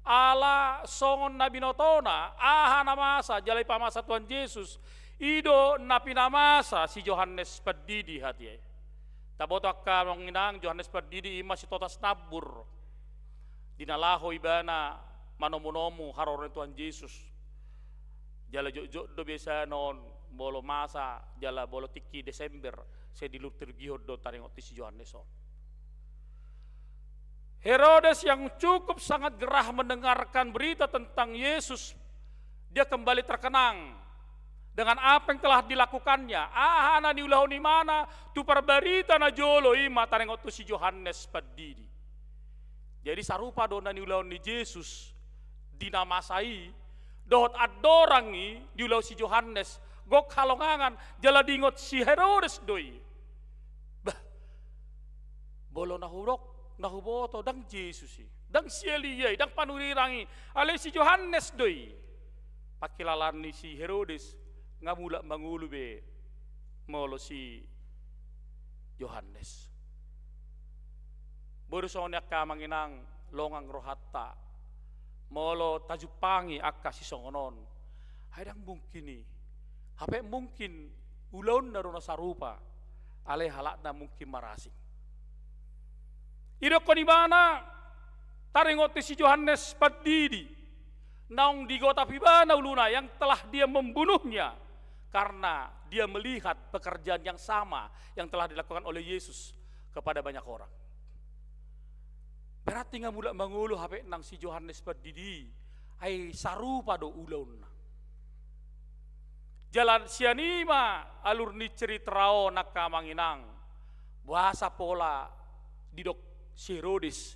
ala songon na binotona aha na masa jala ipamasa Tuhan Jesus, i do na pinamasa si Johannes Pandidi hatiha i. Taboto angka amang inang, Johannes Pandidi i ma sitotas nambur di na laho ibana manomunomu haroro ni Tuhan Jesus. Jala jotjot do biasana on molo masa jala molo tingki Desember, sai diliturgihon do taringot tu si Johannes on. Herodes yang cukup sangat gerah mendengarkan berita tentang Yesus, dia kembali terkenang dengan apa yang telah dilakukannya, aha na niulahon imana tu parbarita na jolo i ma taringot tu si Johannes Pandidi. Jadi sarupa do na niulahon ni Jesus di na masa i, dohot andorang i diulahon si Johannes, gok halongangan, jala diingot si Herodes do i. Bah, molo na hudok, na huboto, ndang Jesus i, ndang si Elia i, ndang panurirang i, alai si Johannes do i. Pangkilalaan ni si Herodes, nga mulak mangolu be molo si Johannes. Boi do songon i angka amang inang, longang rohanta molo tajumpangi angka sisongon on. Ai ndang mungkin i. Hape mungkin ulaonna do na sarupa, alai halakna mungkin marasing. Didokkon ibana taringot tu si Johannes Pandidi, naung digotap ibana uluna yang telah dia membunuhnya karena dia melihat pekerjaan yang sama yang telah dilakukan oleh Yesus kepada banyak orang. Berarti nga mulak mangolu hape nang si Johannes Pandidi, ai sarupa do ulaonna. Jala sian i ma alur ni cerita on angka amang inang, boasa pola didok si Herodes,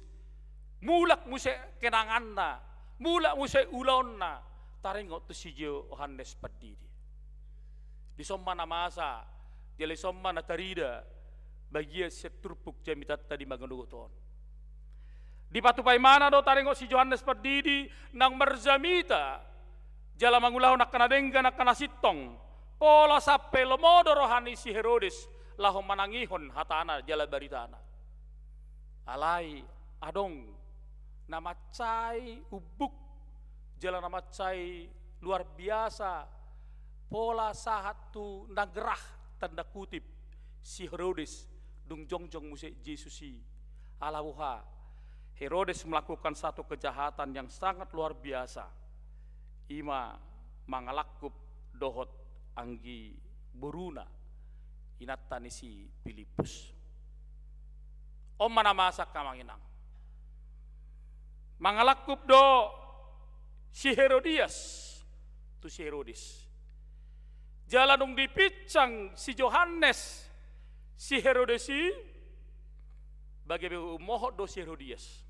mulak muse kenanganna, mulak muse ulaonna, taringot tu si Johannes Pandidi. Dison ma na masa, jala dison ma na tarida bagian sian turpuk jamitanta di manggogot on. Dipatupa ibana do taringot si Johannes Pandidi naung marjamita jala mangulahon angka na denggan, angka na sintong, pola sampe lomo do roha ni si Herodes laho manangihon hatana jala baritana. Alai adong na mansai umbuk jala na mansai luar biasa, pola sahat tu na gerah, tanda kutip, si Herodes, dung jongjong muse Jesus i. Ala boha? Herodes melakukan satu kejahatan yang sangat luar biasa. I ma mangalangkup dohot anggi boruna, inanta ni si Pilippus. On ma na masa, angka amang inang. Mangalangkup do si Herodias tu si Herodes. Jala dung dipinsang si Johannes si Herodes i, ba gabe ummohot do si Herodias.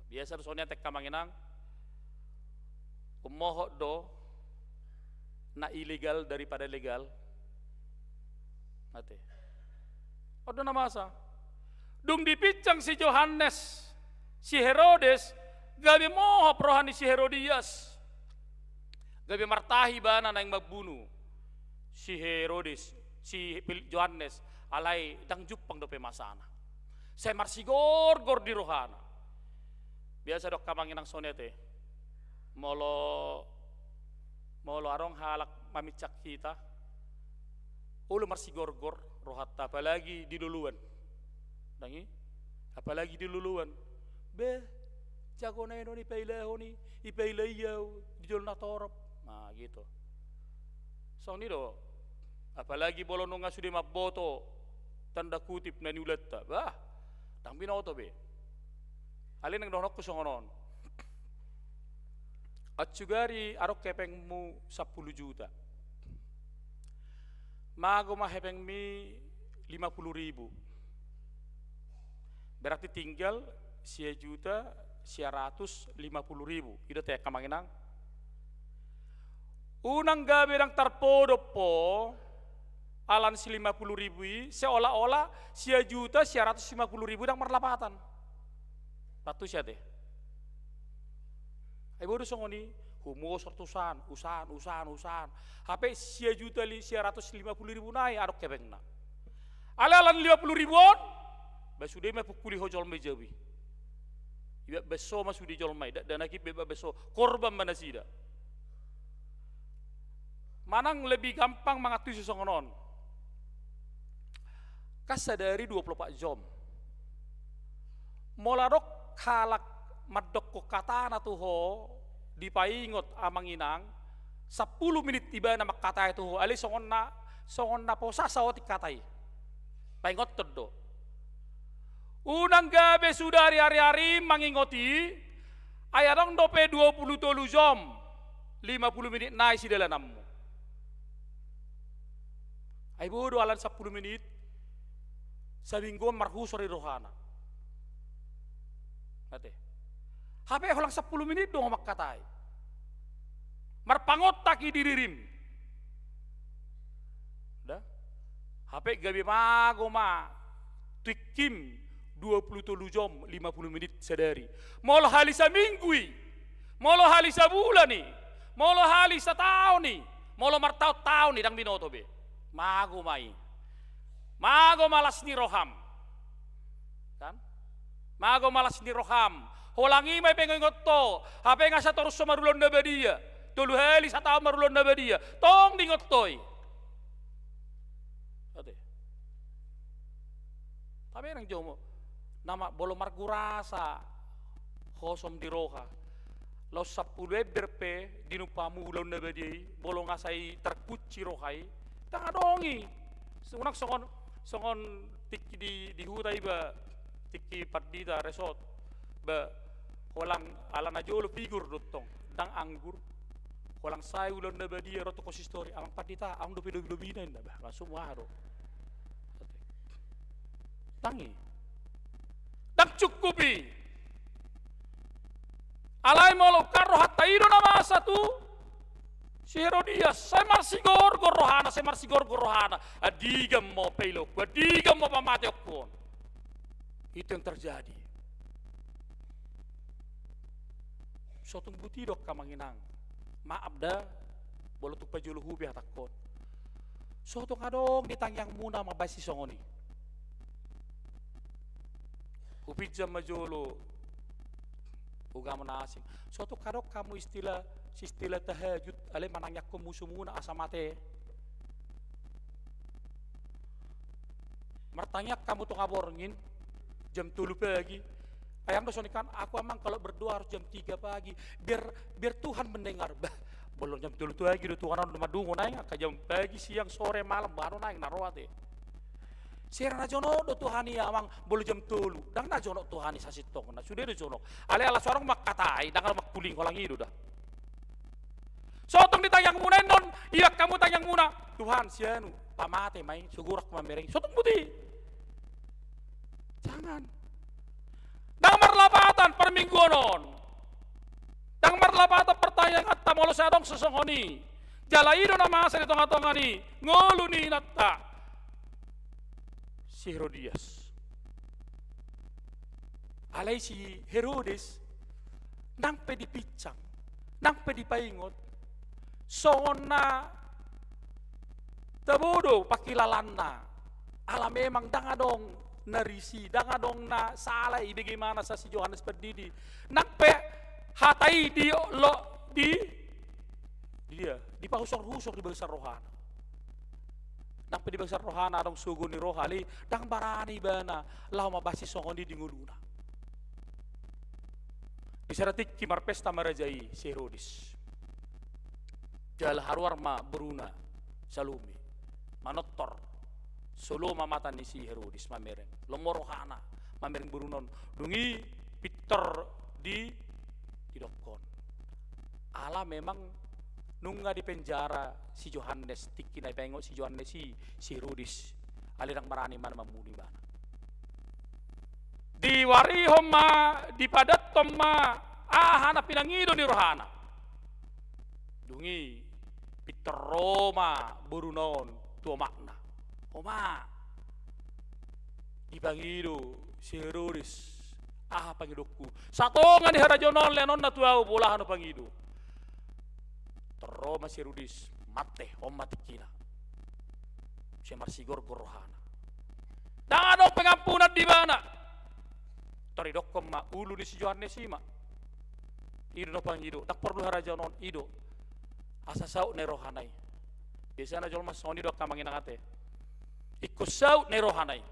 Biasa do songon i ate, angka amang inang. Ummohot do na ilegal daripada legal. Ate. On do na masa. Dung dipinsang si Johannes si Herodes, gabe mohop roha ni si Herodias. Gabe martahi ibana naeng mambunu si Herodes, si Pil-, Johannes, alai ndang jumpang dope masana. Sai marsigorgor di rohana. Biasa do, angka amang inang, songon i ate. Molo, molo adong halak maminsang hita, olo marsigorgor rohanta, apalagi di loloan. Ndang i? Apalagi di loloan. Beh, jago na i on, ipailahon i, ipailai au di jolo na torop. Nah, gitu. Songon i do. Apalagi molo nunga sude mamboto tanda kutip na niulanta. Bah, ndang binoto be. Alai naeng dohononku songon on. Ansugari adong hepengmu sampulu juta. Mago ma hepengmi lima puluh ribu. Berarti tinggal sia juta sia ratus lima puluh ribu. I do ate, angka amang inang. Unang gabe ndang tarpodop ho, ala ni si lima puluh ribu i, seolah-olah sia juta sia ratus lima puluh ribu ndang marlapatan. Patusi ate. Ai boha do songon i, humosor tu usahan, usahan, usahan, usahan. Hape sia juta li-, sia ratus lima puluh ribu nai adong hepengna. Alai ala ni lima puluh ribu on, ba sude ma ipungkuli ho jolma i jabu i. Ibaen baso ma sude jolma i, da-, dakdanak i ibaen baso, korban ma nasida. Manang lebih gampang mangantusi songon on. Kan sadari dua puluh empat jom. Molo adong halak mandokkon hatana tu ho, dipaingot amang inang, sampulu minit ibana manghatai tu ho, alai songon na, songon na posa saotik hata i. Paingothon do. Unang gabe suda ari-ari mangingot i, ai adong dope dua puluh tolu jom, lima puluh minit nai sidalananmu. Ai boha do ala ni sampulu minit, saminggu on marhusor i rohana. Ate. Hape holan sampulu minit do ho manghatai. Marpangontak i di dirim. Da? Hape gabe mago ma tingkim dua puluh tolu jom lima puluh minit sadari. Molo hali saminggu i, molo hali sabulan i, molo hali sataon i, molo martaon-taon i, ndang binoto be. Mago ma i. Mago ma las ni roham. Kan? Mago ma las ni roham. Holan i ma ipaingot ho, hape nga satorus ho marulaon na badia. Tolu hali sataon marulaon na badia. Tong diingot ho i. Ate. Tapi nang jomo. Nama bolo margurasa. Hosom di roha. Laos sampulu ember pe dinumpamu ulaon na badia i, molo nga sai tarkunci roha i, ndang adong i. Unang songon, songon tingki di, di huta iba, tingki pandita resort. Ba, holan ala na jolo figur do tong, ndang anggur. Holan sae ulaon na badia ro tu konsistori, amang pandita, adong dope lobi-lobina inna, bah, langsung aha do. Ndang i. Ndang cukup i. Alai molo ungkap rohanta i do na masa tu si Herodias, sai marsigorgor rohana, sai marsigorgor rohana. Andigan ma pailaonku, andigan ma pamateonku on. Itu yang terjadi. So tung buti do angka amang inang. Maaf da, molo tung pajolo hupe hatangkon. So tung adong di tangiangmuna mambahen sisongon i. Hupinjam ma jolo ugamo na asing. So tung adong hamu istilah, istilah tahajud, alai manangiangkon musumuna asa mate. Martangiang hamu tonga borngin, jam tolu pagi. Ayang do songon i kan, aku amang kalau berdoa harus jam tiga pagi, biar, biar Tuhan mendengar. Bah, belum jam tolu pagi do Tuhan on mandungkon aing, angka jam pagi, siang, sore, malam, baru naeng na ro ate. Sera na jonok do Tuhan i amang, belum jam tolu. Ndang na jonok Tuhan i sasintongna, sude do jonok. Alai ala so adong mangkatai, ndang adong mangkuling holang i do da. Sotong di tangiangmuna innon, iangka hamu tangiangmuna. Tuhan, sianu, pamate ma i, so gorak mamereng. Sotong buti. Jangan. Ndang marlapatan parmingguon on. Ndang marlapatan partangianganta molo sai adong sasongon i. Jala i do na masa di tonga-tonga ni ngolu ni inanta si Herodias. Alai si Herodes ndang pe dipinsang, ndang pe dipaingot, songon na tabo do pangkilalaanna. Ala memang ndang adong na risi, ndang adong na sala i bagaimana sa si Johannes Pandidi. Ndang pe hata i di, lo, di, di dia, dipahusor-husor di bagasan rohana. Ndang pe di bagasan rohana adong sogo ni roha, alai ndang barani ibana laho mambahen sisongon i di ngoluna. Di sada tingki marpesta ma raja i si Herodes. Jala haruar ma boruna Salome manortor. Solo ma mata ni si Herodes mamereng. Lomo rohana mamereng boruna on. Dung i pintor di, didokkon. Ala memang nunga dipenjara si Johannes, tingki na dipaingot si Johannes i si Herodes. Alai ndang barani ibana mamunu ibana. Diwarihon ma, dipadathon ma aha na pinangido ni rohana. Dung i pintor ro ma boruna on tu omakna. Oma, dipangido si Herodes aha pangidonku. Satonga ni harajaon on lehonon na tu ahu, boha na hupangido. Pintor ro ma si Herodes, mate, on ma tingkina. Sai marsigorgor rohana. Ndang adong pengampunan di ibana. Tor didokkon ma ulu ni si Johannes i ma. I do na hupangido, ndang porlu harajaon on, i do. Asa saut na i rohana i. Biasana jolma songon i do angka amang inang ate. Ingkon saut na i rohana i.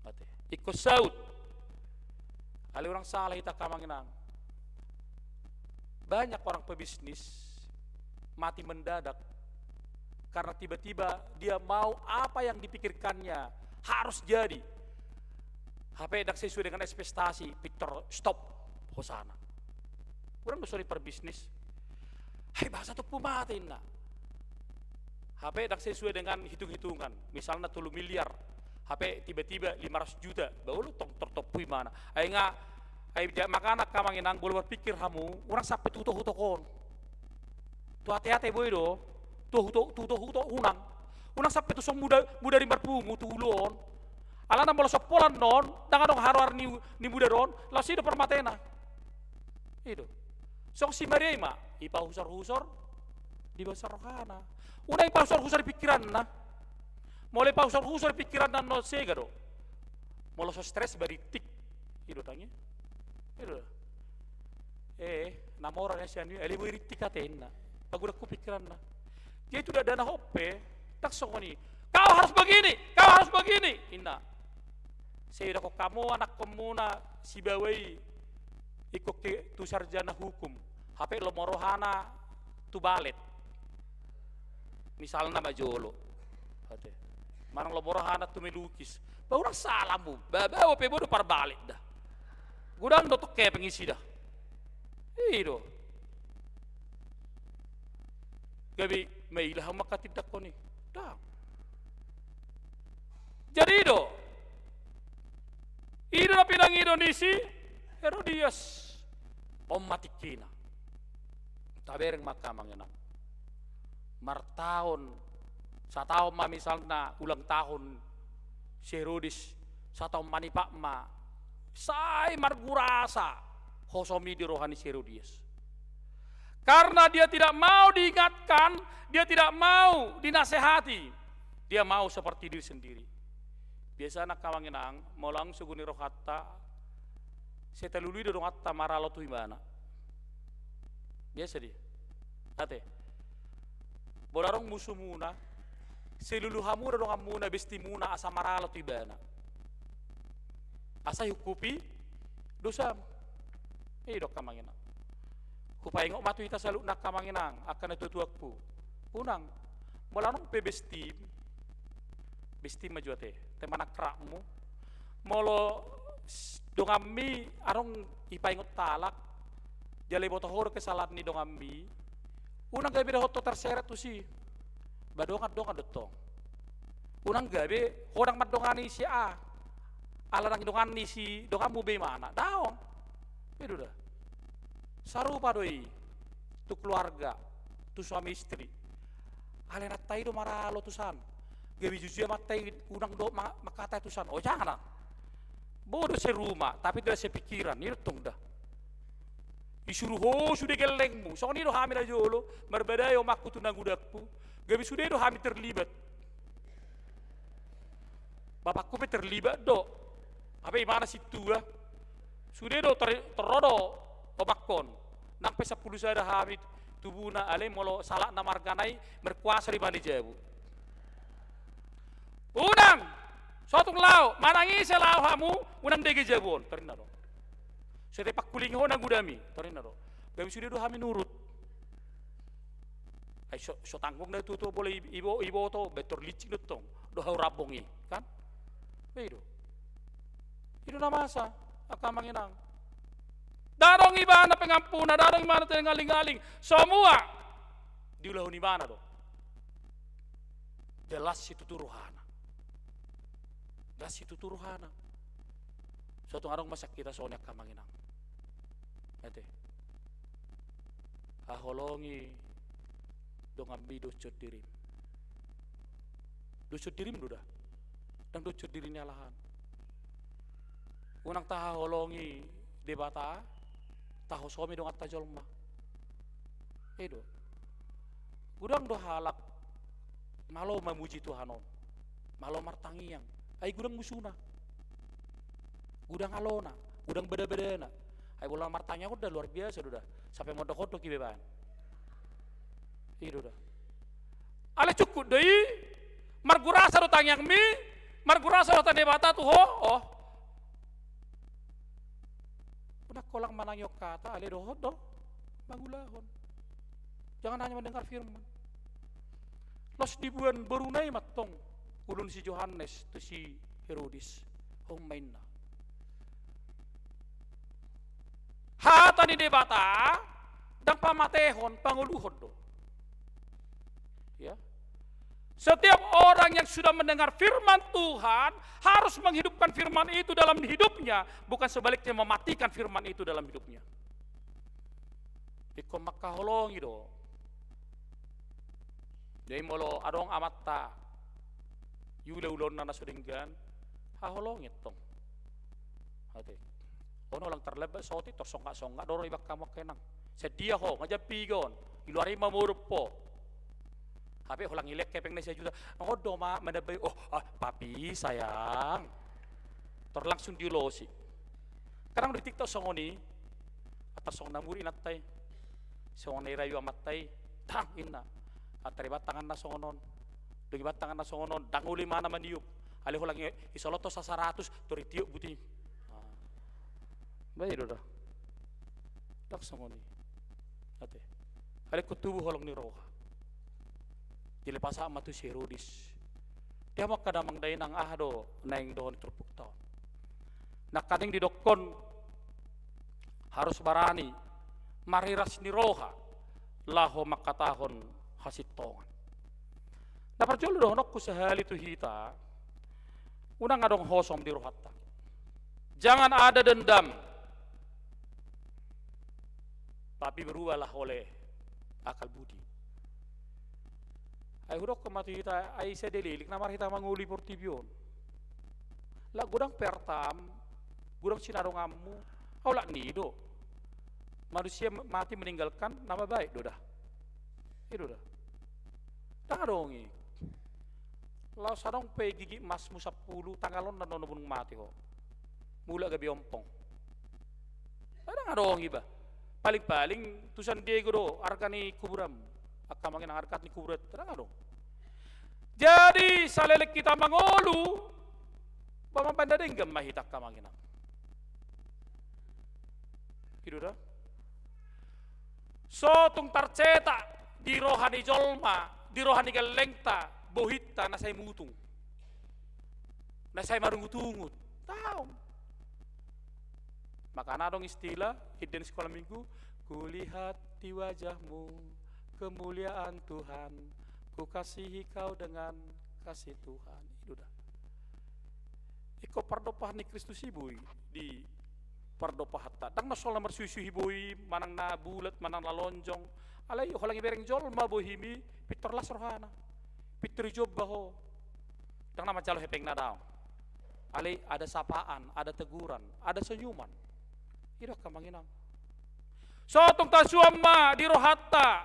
Ate. Ingkon saut. Alai unang salah hita angka amang inang. Banyak orang pebisnis mati mendadak karena tiba-tiba dia mau apa yang dipikirkannya harus jadi. Hape ndang sesuai dengan ekspektasi, pintor stop hosana. Unang do songon i parbisnis. Ai boasa tompu mate inna. Hape ndang sesuai dengan hitung-hitungan. Misalna tolu miliar. Hape tiba-tiba lima ratus juta. Bah olo tong, tor tompu ibana. Ai nga, ai ja-, makana angka amang inang molo marpikir hamu, unang sampe tu hutok-hutok on. Tu ate-ate boi do. Tu hutok, tu hutok-hutok unang. Unang sampe tu songon muda, mudar i marpungu tu ulu on. Alana molo songon pola annon, ndang adong haroar ni, ni mudar on, laos i do parmatena. I do. Songon si Maria i ma, ipahusor-husor di bagasan rohana. Unang ipahusor-husor di pikiranna. Molo ipahusor-husor di pikiranna annon sega do. Molo so stres barittik. I do tangi. I do. Eh, na mora na sian i, ale boi rittik atenna. Pagodangku pikiranna. Dia itu dak dana hope, ndang songon i. Kau harus begini, kau harus begini. Inna. Sai didokkon hamu anakkonmuna si baoa i ingkon ke tu sarjana hukum. Hape lomo rohana tu balet. Misalna ma jolo. Ate. Manang lomo rohana tu melukis. Bah unang salah hamu. Ba, ba, baoa pe boi do parbalet da. Godang do tong hepeng isi da. I do. Gabe maila hamu mangkatindangkon i. Ndang. Jadi i do. I do na pinangido ni si Herodias. On ma tingkina. Tabereng ma angka amang inang. Martaon, sataon ma misalna ulang tahun si Herodes, sataon manipat ma, sai margurasa hosom i di roha ni si Herodias. Karena dia tidak mau diingatkan, dia tidak mau dinasehati, dia mau seperti diri sendiri. Biasana angka amang inang, molo adong sogo ni rohanta, sai talului do donganta maralo tu ibana. Biasa dia. Ate. Molo adong musumuna, Selulu hamu do donganmuna, bestimuna, asa maralo tu ibana. Asa ihungkupi dosam. I do, angka amang inang. Hupaingot ma tu hita saluhutna, angka amang inang, angka natuatuangku. Unang, molo adong pe bestim, bestim ma jo ate, teman akrabmu. Molo s-, donganmi adong dipaingot halak, jala diboto ho do kesalahan ni donganmi, unang gabe dohot ho terseret tusi. Ba dongan-dongan do tong. Unang gabe ho ndang mandongani si A, ala ndang didongani si donganmu be imana. Daong. I do da. Sarupa do i tu keluarga, tu suami istri. Alai inanta i do maralo tusan. Gabe jujur amanta i, unang do ma-, mangkatai tusan. O, jangan. Boi do seruma, tapi ndang sepikiran. I do tong da. Disuru ho sude gellengmu. Songon i do hami najolo, marbadai omakku tu nangudangku. Gabe sude do hami terlibat. Bapakku pe terlibat do. Hape imana sintua. Sude do ter-, tor ro do omakkon. Nang pe sampulu sada hami tubuna, alai molo salakna margana i, merkuasa do imana i jabu. Unang, so tung laho, manang ise laho hamu, unang dege jabu on, tor ninna do. So ate pangkulingi ho nangudami, tor ninna do. Gabe sude do hami nurut. Ai so, so tanggung natuatua, molo i-, ibo-, iboto, ba tor lincing do tong, do hau rambong i, kan? Ba i do. I do na masa, angka amang inang. Ndang adong ibana pengampuna, ndang adong ibana tingalingaling. Semua diulahon ibana do. Jelas situtu rohana. Jelas situtu rohana. So tung adong masa hita songon i, angka amang inang. Ate. Haholongi donganmi dohot songon dirim. Dohot songon dirim do da. Ndang dohot songon diri ni halak an. Unang tahaholongi Debata, tahosomi donganta jolma. I do. Godang do halak malo mamuji Tuhan on, malo martangiang. Ai godang musuna. Godang alona, godang badabadana. Ai molo martangiang on da luar biasa do da. Sampe mondok-ondok iba baen. I do da. Alai cukup do i, margurasa do tangiangmi, margurasa do tangiang Debata tu ho, oh. Unang holan manangihon hata, alai dohot do mangulahon. Jangan hanya mendengar firman. Laos diboan boruna i mantong ulu ni si Johannes tu si Herodes. On ma ninna. Hata ni Debata ndang pamatehon, pangoluhon do. Ya. Setiap orang yang sudah mendengar firman Tuhan harus menghidupkan firman itu dalam hidupnya, bukan sebaliknya mematikan firman itu dalam hidupnya. Ingkon mangkaholongi do. Jadi molo adong amanta, iula ulaonna na so denggan, haholongi tong. Ate. Ono lang terlambat sotik, tor songgak-songgak do ro ibang hamu angka inang. Sedia ho, nga jampiga on. Di luar i ma modom ho. Hape holan ilehon hepeng na sajuta. Ngon do ma manambai, oh, ah, papi sayang. Tor langsung diulosi. Kadang do di TikTok songon i. Atar songon na muri inanta i. Songon na irayu amanta i. Tang inna. Atar iba tanganna songon on. Dung iba tanganna songon on. Ndang olo imana maniop. Alai holan i, isolot ho sa saratus, tor itiop buti. Ah. Ba i do da. Ndang songon i. Ate. Alai ingkon tubu holong ni roha. Dilepas ma tu si Herodes. Dia ma angka damang dainang, aha do naeng dohon turpukta on. Nangkaning didokkon harus barani, marhiras ni roha, laho mangkatahon hasintongan. Na parjolo dohononku sahali tu hita, unang adong hosom di rohanta. Jangan ada dendam. Tapi berubahlah oleh akal budi. Ai hudokkon ma tu hita, ai sai dalilik na marhita mangoli portibi on. Lak godang pe artam, godang sinadonganmu, alai lak ni do. Manusia mati meninggalkan nama baik do da. I do da. Ndang adong i. Laos adong pe gigi emasmu sampulu, tangan on na nonobun mati ho. Mulak gabe ompong. Ndang adong iba. Paling-paling tu San Diego do arga ni kuburanmu. Angka mangenang arga ni kuburan, ndang adong. Jadi saleleng hita mangolu, ba mambaen na denggan ma hita, angka amang inang. I do da. So tung tarcetak di roha ni jolma, di roha ni gellengta, bohinta na sai mutung, na sai marungutungut. Daong. Makana adong istilah, inden sekolah minggu, "Kulihat di wajahmu kemuliaan Tuhan, kukasihi kau dengan kasih Tuhan." I do da. Ingkon pardompahan ni Kristus i boi di pardompahanta. Ndang na soal na marsuisuhi boi, manang na bulat, manang na lonjong. Alai holan ibereng jolma bohimi, pintor las rohana. Pintor ijomba ho. Ndang na manjalo hepengna, daong. Alai ada sapaan, ada teguran, ada senyuman. I do, angka amang inang. So tung tasuan ma di rohanta,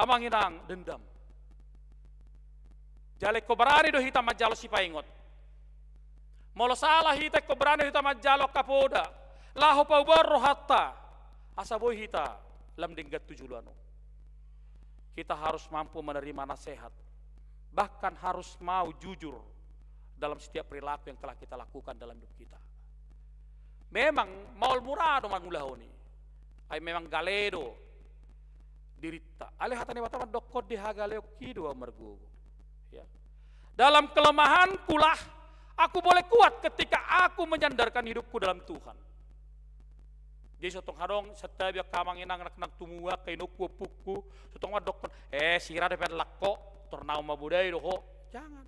amang inang, dendam. Jala ingkon barani do hita manjalo sipaingot. Molo sala hita, ingkon barani do hita manjalo angka poda, laho paubaon rohanta, asa boi hita lam denggan tu joloan on. Kita harus mampu menerima nasihat, bahkan harus mau jujur dalam setiap perilaku yang telah kita lakukan dalam hidup kita. Memang maol mura do mangulahon i, ai memang gale do dirinta. Alai hata ni Debata mandokkon, di hagaleonki do Ahu margogo. Ya. Dalam kelemahankulah aku boleh kuat ketika aku menyandarkan hidupku dalam Tuhan. Jadi so tong adong, santabi angka amang inang, anak-anak tumua, angka inongku, ompungku, so tong mandokkon, "Eh, sira dope, lakko, tor naung mabodai do ho." Jangan.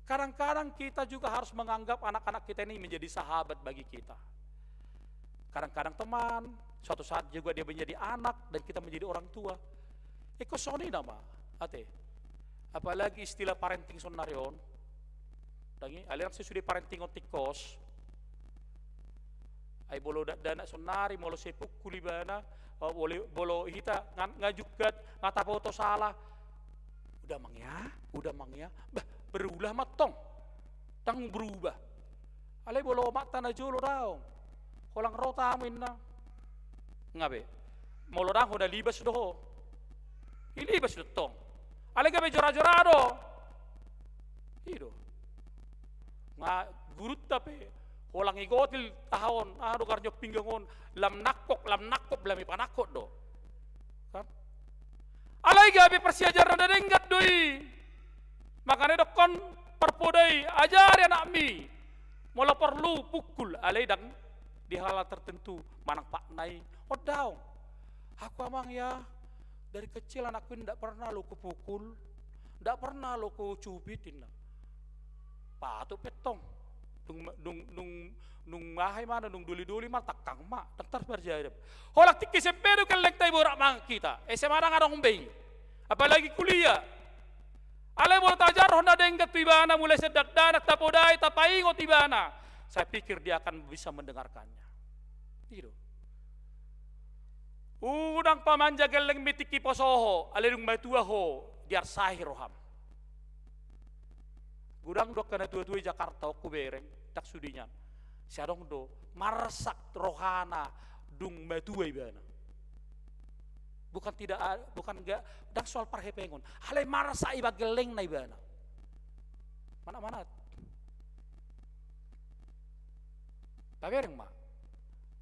Kadang-kadang kita juga harus menganggap anak-anak kita ini menjadi sahabat bagi kita. Kadang-kadang teman, suatu saat juga dia menjadi anak dan kita menjadi orang tua. Ingkon songon i nama, ate. Apalagi istilah parenting sonari on. Ndang i, alai ndang sesude parenting on tingkos. Ai molo dakdanak sonari, molo sai pungkul ibana, eh, molo, molo hita nga, nga jungkat, nga taboto sala. "Udah, Mang, ya, udah, Mang, ya." Bah, berulah ma tong. Ndang berubah. Alai molo omakta na jolo, daong. Holan ro tamu, inna. Nga be. Molo ndang, holan libas do ho. Ilibas do tong. Alai gabe jora-jora do. I do. Nga gurunta pe, holan igotil aha on, aha do, garnyo pinggang on, lam nangkok, lam nangkok, lam ipanangkok do. Kan? Alai gabe parsiajaran na denggan do i. Makana didokkon parpoda i, ajari anakmi. Molo porlu pungkul, alai ndang di hal-hal tertentu, manang patna i. On daong. Aku, Amang, ya, dari kecil anakku ini ndak pernah lo kupukul, ndak pernah lo kucubit, inna. Patut pe tong. Dung, dung, dung, dung aha i mana, dung doli-doli ma tangkang ma, ndang tarparjaya. Holan tingki S M P do gellengta i borat mangan hita. S M A ndang adong be i. Apalagi kuliah. Alai molo tajarhon na denggan tu ibana, mulai sian dakdanak, tapodai, tapaingot ibana, saya pikir dia akan bisa mendengarkannya. I do. Unang pamanja gellengmi tingki poso ho, alai dung matua ho, diarsahi roham. Godang do angka na tua-tua i Jakarta on hubereng, ndang sude nian. Sai adong do, marsak rohana dung matua ibana. Bukan tidak a-, bukan enggak, ndang soal parhepengon. Alai marsak iba gellengna ibana. Mana-mana. Tabereng ma.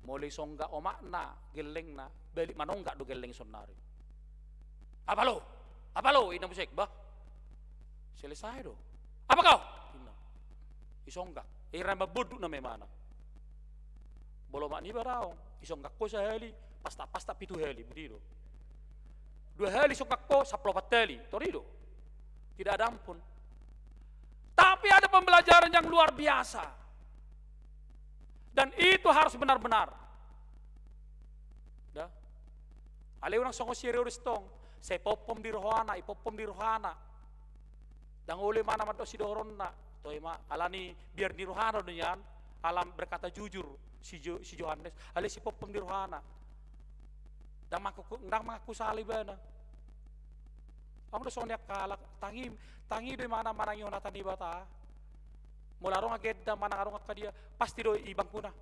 Molo isonggak omakna gellengna, balik manonggak do gelleng sonari. "Apa lo? Apa lo?" Inna muse, bah. Selesai do. "Apa kau?" Inna. Isonggak. Ira mambondut nama imana. Molo omak niba daong, isonggak ho sahali, pasta-pasta pitu hali, budi do. Dua hali isonggak ho, sampulu opat hali, tor i do. Tidak ada ampun. Tapi ada pembelajaran yang luar biasa. Dan itu harus benar-benar. Da. Alai unang songon si Herodes tong, sai ipompom di rohana, ipompom di rohana. Ndang olo imana mandok sidohononna, toe ma, alani biar ni rohana do nian, ala berkata jujur si Jo-, si Johannes, alai sai ipompom di rohana. Ndang mangaku, ndang mangaku sala ibana. Adong do songon i angka halak, tangi, tangi do imana manangihon hata ni Debata. Molo adong angka gendang manang adong angka dia, pasti do i bangkuna.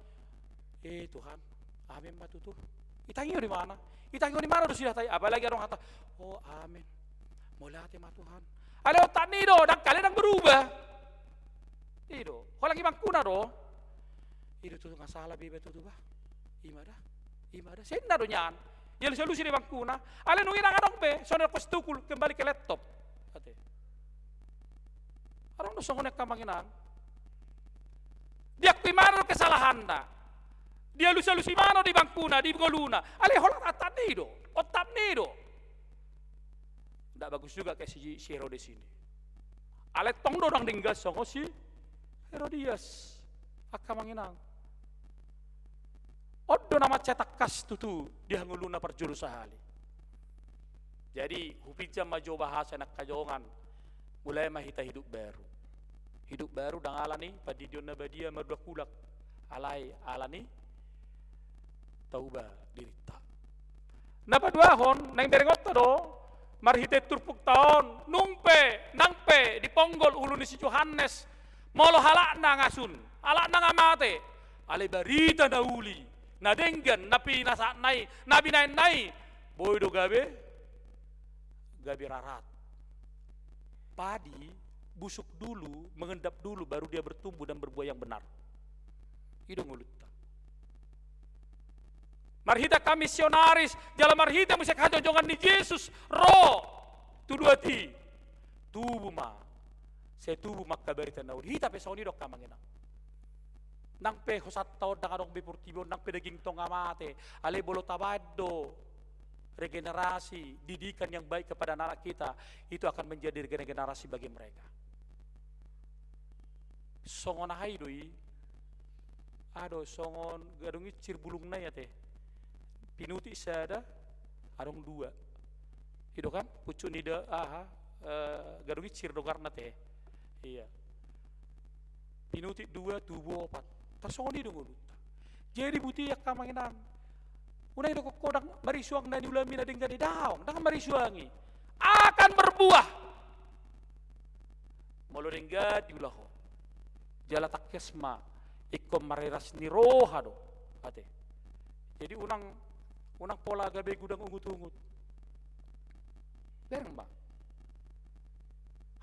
Eh, Tuhan, amen ma tutu. Itangihon imana. Itangihon imana do sude hata i, apalagi adong hata, oh, amen. Mauliate ma Tuhan. Alai otak ni i do, ndang kali ndang berubah. I do, holan ibangkuna do. I do tutu, nga sala be iba tutu bah. Ima da, ima da. Senna do nian. Dialus-alusi do ibangkuna. Alai nunga i ndang adong be, songon na didok si Tukul, kembali ke laptop. Ate. Adong do songon i angka amang inang. Diakui ma do kesalahanna. Dialus-alusi ma do di ibangkuna, di ngoluna. Alai holan otak ni i do, otak ni i do. Ndak bagus juga kayak si, si Herodes ini. Alai tong do ndang denggan songon si Herodias. Angka amang inang. On do na mansai tangkas tutu di hangoluan na parjolo sahali. Jadi, hupinjam ma jo bahasa na angka jongan, mulai ma hita hidup baru. Hidup baru ndang ala ni pandidion na badia marulak-ulak, alai ala ni tauba dirinta. Na paduahon, naeng berengonta do, marhite turpukta on, nung pe, nang pe, diponggol ulu ni si Johannes, molo halakna nga sun, halakna nga mate, alai barita na uli, na denggan, na pinasahatna i, na binahenna i, boi do gabe, gabe rarat. Padi, busuk dulu, mengendap dulu, baru dia bertumbuh dan berbuah yang benar. I do ngolunta. Marhite angka misionaris, jala marhite muse hajongjongan ni Jesus, ro, tu dua ti, tubu ma, sai tubu ma angka barita na uli. Hita pe songon i do angka amang inang. Nang pe hosanta on ndang adong be portibi on, nang pe dagingta on nga mate, alai molo tabaen do regenerasi, didikan yang baik kepada anak-anak kita, itu akan menjadi regenerasi bagi mereka. Songon aha i do i, aha do, songon gadung incir bulungna i ate. Pinutik sada, adong dua. I do kan, pucuk ni da, aha, eh, gadung incir do goarna ate. Iya. Pinutik dua, tubu opat. Tarsongon i do ngolunta. Jadi buti angka amang inang. Unang didok ho ndang marisuang na niulami na denggan i, daong, ndang marisuang i. Akan berbuah. Molo denggan diula ho. Jala tangkas ma, ingkon mariras ni roha do. Ate. Jadi unang, unang pola gabe gudang ungut-ungut. Bereng ma.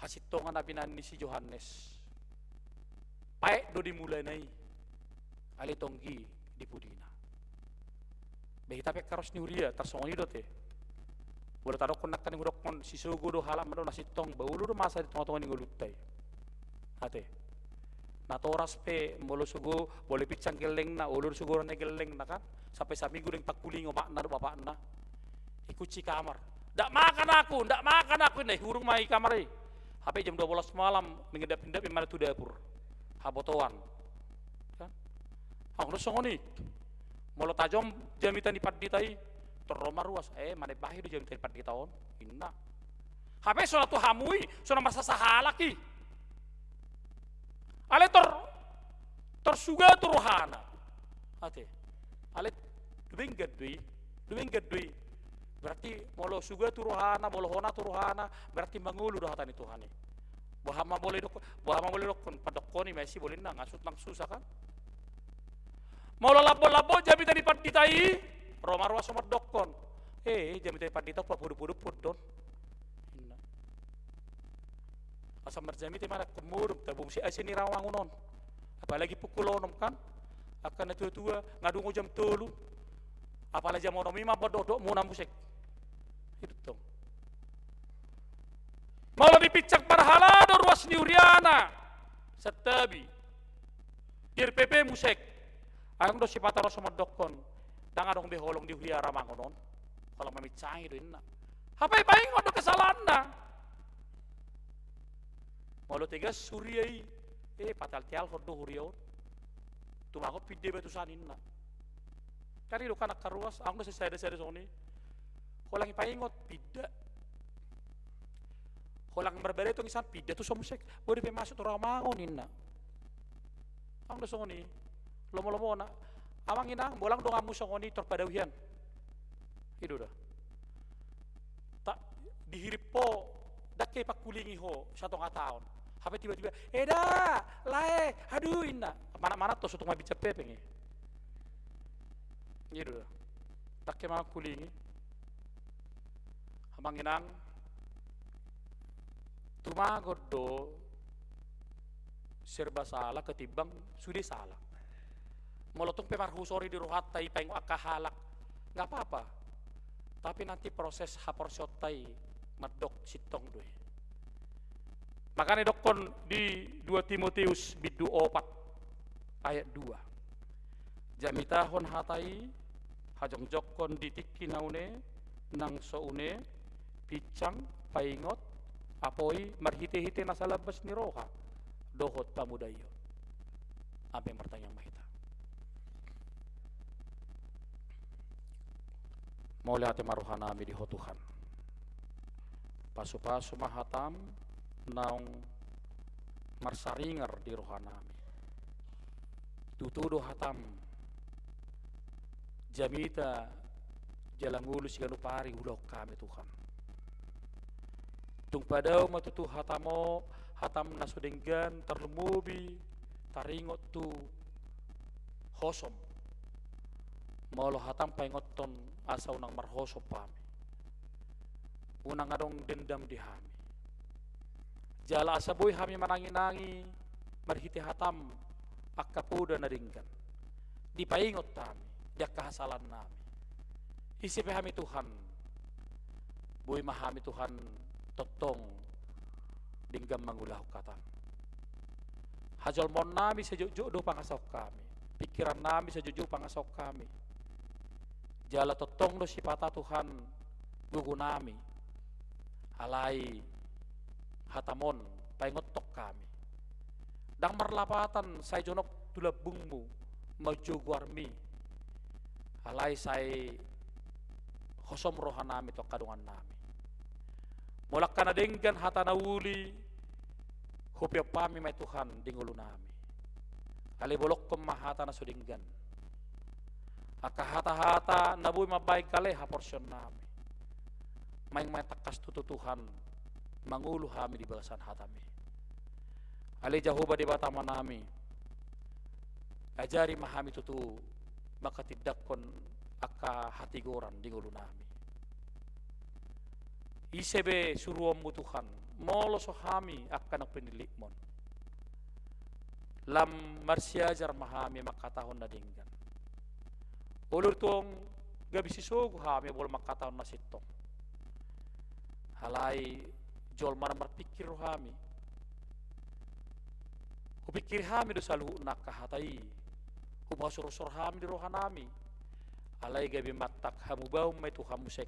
Hasintongan na binahen ni si Johannes. Paet do di mulana i. Alai tonggi di pudina. Be hita pe angka ros ni huria, tarsongon i do ate. Molo tadokkon nangkin hudokkon, sisogo do halak mandok na sintong, ba olo do masa di tonga-tonga ni ngolunta i. Ate. Natoras pe, molo sogo, molo pinsang gellengna, olo do sogo rohana gellengna kan. Sampe saminggu deng pangkulingi omakna dohot bapakna. Ikut si kamar. Ndak makan aku, ndak makan aku, ninna i, hurung ma i kamar i. Hape jam dua belas malam, mengendap-endap i ma tu dapur. Habotoan. Kan? Adong do songon i. Molo tajom jamita ni pandita i, tor ro ma ruas, eh, manembahi do jamita ni pandita on, ninna. Hape so na tu hamu i, so na marsasahalak i. Alai tor, tor suga tu rohana. Ate. Alai dumenggan do i, dumenggan do i. Berarti molo suga tu rohana, molo hona tu rohana, berarti mangolu do hata ni Tuhan i. Boha ma boi dokkon, boha ma boi dokkon, pandokkon i ma i, si bolinna, nga sut nang susa kan. Molo lambok-lambok jamita ni pandita i, ro ma ruas mandokkon. Eh, jamita ni pandita papodo-podo pondon. Ninna. Asa marjamita i ma nangkin modom, tabo muse asi ni rawangun on. Apalagi pukul onom kan. Angka na tua-tua, nga dungo jam tolu. Apalagi jam onom i ma mandok-dok muna muse. I do tong. Molo dipinsang parhalado ruas ni huriana. Santabi. Di R P P muse. Adong do sipata ro so mandokkon. Ndang adong be holong di huria Ramangun on. Holong maminsangi do ninna. Hape paingot do kesalahanna. Molo tegas huria i, eh, pateal-tealhon do huria on. Tumagon pinda iba tu sana ninna. Kan i do kan angka ruas, adong do sisada-sada songon i. Holan i paingot, pinda. Holan marbaleton i san, pinda tu son muse. Boi dope masuk tu Ramangun ninna. Adong do songon i. Lomo-lomona. Amang inang, molo adong donganmu songon i tor padao hian. I do da. Ta, dihirim ho, ndang ke pangkulingi ho satonga taon. Hape tiba-tiba, "Eda, lae, aduh," ninna. Manat-manat ho, sotung mabinjam hepeng i. I do da. Ndang ke mangkulingi. Amang inang, tu Mago do serba salah ketimbang sude salah. Molo tung pe marhusori di rohanta i paingot angka halak, nggak apa-apa. Tapi nanti proses haporseaonta i mandok sintong do i. Makana didokkon di dua Timoteus bindu opat ayat dua. Jamitahon hata i, hajongjongkon di tingki na une, nang so une, pinsang, paingot, apoi, marhite-hite na salambas ni roha dohot pamudaihon. Amen. Martangiang ma hita. Mauliate ma rohanami di Ho Tuhan. Pasu-pasu ma hatam naung marsaringar di rohanami. Tutu do hatam jamita jala ngolu siganup ari ulaon hami, Tuhan. Tung padao ma tutu hatam o, hatam na so denggan, tarlumobi taringot tu hosom. Molo hatam paingothon asa unang marhosom hami, unang adong dendam di hami. Jala asa boi hami manangi-nangi marhite hatam angka poda na denggan. Dipaingot hami di angka hasalaannami. Ise pe hami, Tuhan, boi ma hami, Tuhan, tongtong denggan mangulahon hatam. Hajolmaonnami sai jotjot do pangasahon hami. Pingkirannami sai jotjot pangasahon hami. Jala tongtong do sipata, Tuhan, gogonami. Alai hatam on paingothon hami. Ndang marlapatan sai jonok tu lambungmu manjou goarmi. Alai sai hosom rohanami tu angka dongannami. Molo angka na denggan, hata na uli, hupeop hami ma i, Tuhan, di ngolunami. Alai bolongkon ma hata na so denggan. Angka hata-hata na boi mambahen gale haporseaonnami. Maeng ma tangkas tutu, Tuhan, mangolu hami di bagasan hatam i. Ale Jahowa Debata Amanami, ajari ma hami tutu manghatindanghon angka hatigoran di ngolunami. Ise be suruonmu, Tuhan, molo so hami angka na pinillitmon. Lam marsiajar ma hami manghatahon na denggan. Olo tong gabe sisogo hami molo manghatahon na sintong. Alai jolma na marpingkir do hami. Hupingkiri hami do saluhutna angka hata i. Hupasorsor hami di rohanami. Alai gabe mantak hamubaon ma i tu hamu sek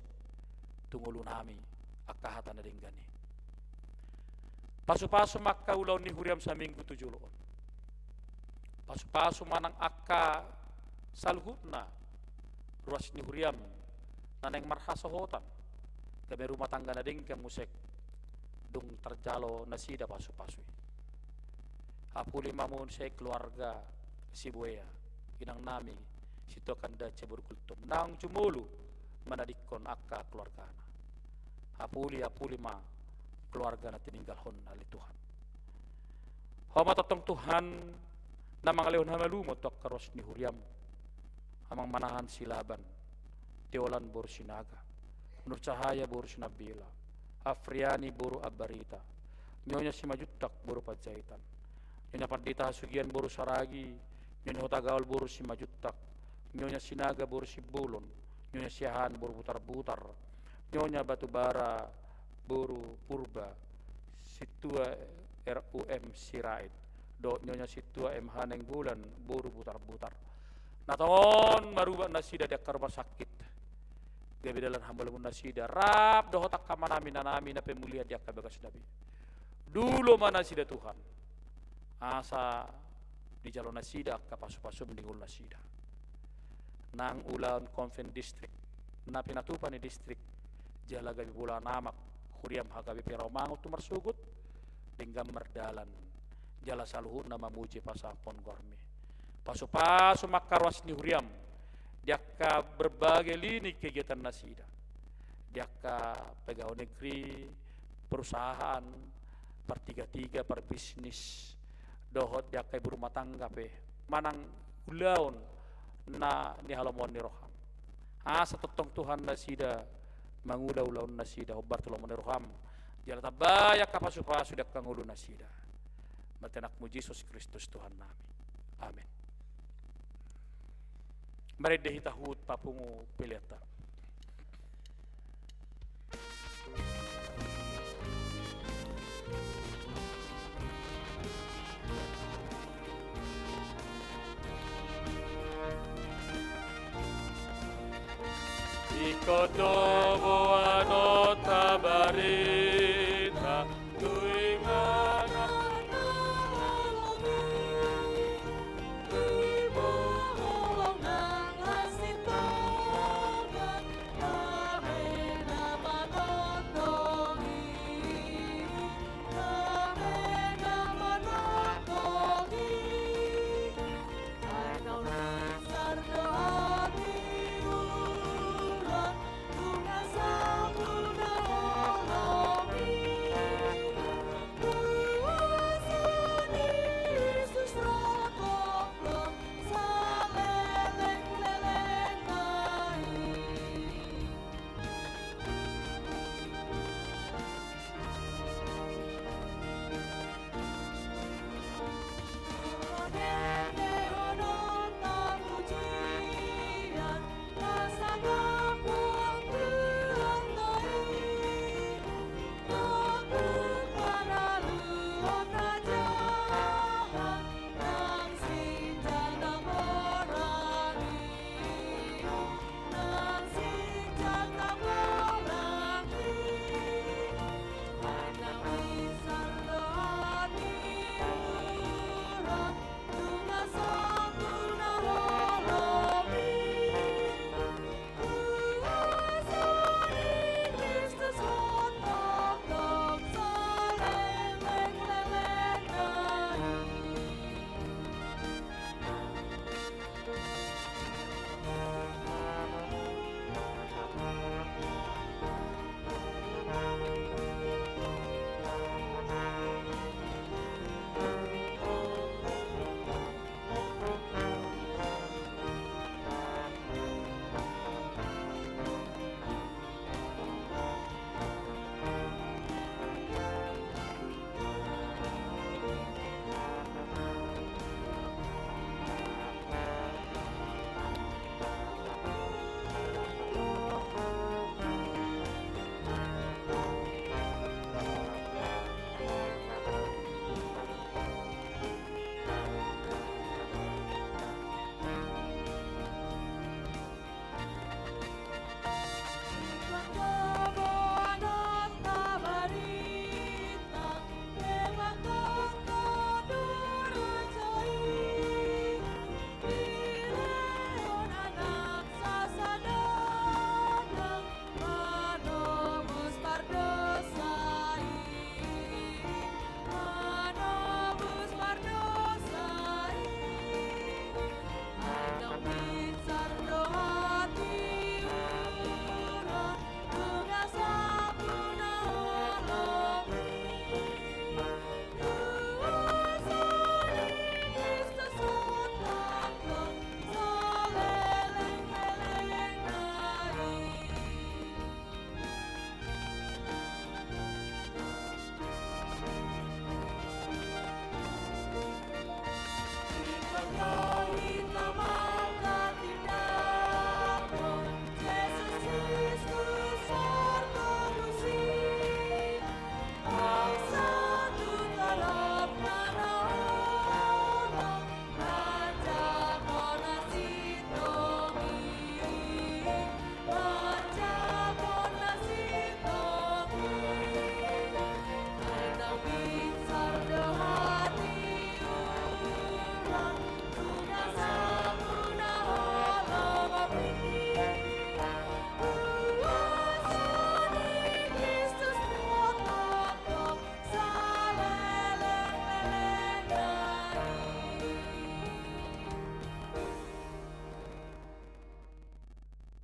tu ngolunami angka hata na denggan i. Pasu-pasu ma angka ulaon ni huriam saminggu tu jolo on. Pasu-pasu ma nang angka saluhutna ruas ni huriam na naeng marhasohotan, gabe rumah tangga na denggan muse dung tarjalo nasida pasu-pasu i. Hapuli ma muse keluarga Sibuea, inangnami Sintua Kandace boru Gultom, naung jumolo manadingkon angka keluargana. Hapuli, hapuli ma keluarga na tininggalhon, ale Tuhan. Ho ma tongtong Tuhan na mangalehon hamalumon tu angka ruas ni huriam. Amang Manahan Silaban, Teolan boru Sinaga, Nur Cahaya boru Sinambela, Afriani boru Ambarita, Nyonya Simanjuntak boru Panjaitan, Nyonya Pandita Hasugian boru Saragi, Nyonya Hutagaol boru Simanjuntak, Nyonya Sinaga boru Simbolon, Nyonya Siahaan boru Butarbutar, Nyonya Batubara boru Purba, Sintua R U M Sirait, dohot Nyonya Sintua M H Nainggolan boru Butarbutar. Na tongon marubat nasida di angka rumah sakit, gabe dalan hamalimon nasida, rap dohot angka amanami, inanami na pemulihan di angka bagasnami. Dulu ma nasida Tuhan, asa dijalo nasida angka pasu-pasum di ngolu nasida. Nang ulaon konven distrik, na pinatupa ni distrik, jala gabe bola na amak huriam H K B P Rawamangun tu marsogot, denggan mardalan, jala saluhutna mamuji pasahathon goarmi. Pasu-pasu ma angka ruas ni huriam di angka berbagai lini kegiatan nasida, di angka pegawai negeri, perusahaan, partiga-tiga, parbisnis, dohot di angka ibu rumah tangga pe, manang ulaon na nihalomoan ni roham. Asa tongtong Tuhan nasida mangula ulaon nasida hombar tu lomo ni roham, Jala tambai angka pasupasu di angka ngolu nasida. Marhite Anakmu Jesus Kristus Tuhannami. Amen. Marende hita huhut papungu peleanta. Ingkon do boanonta barita tu inganan na holong i.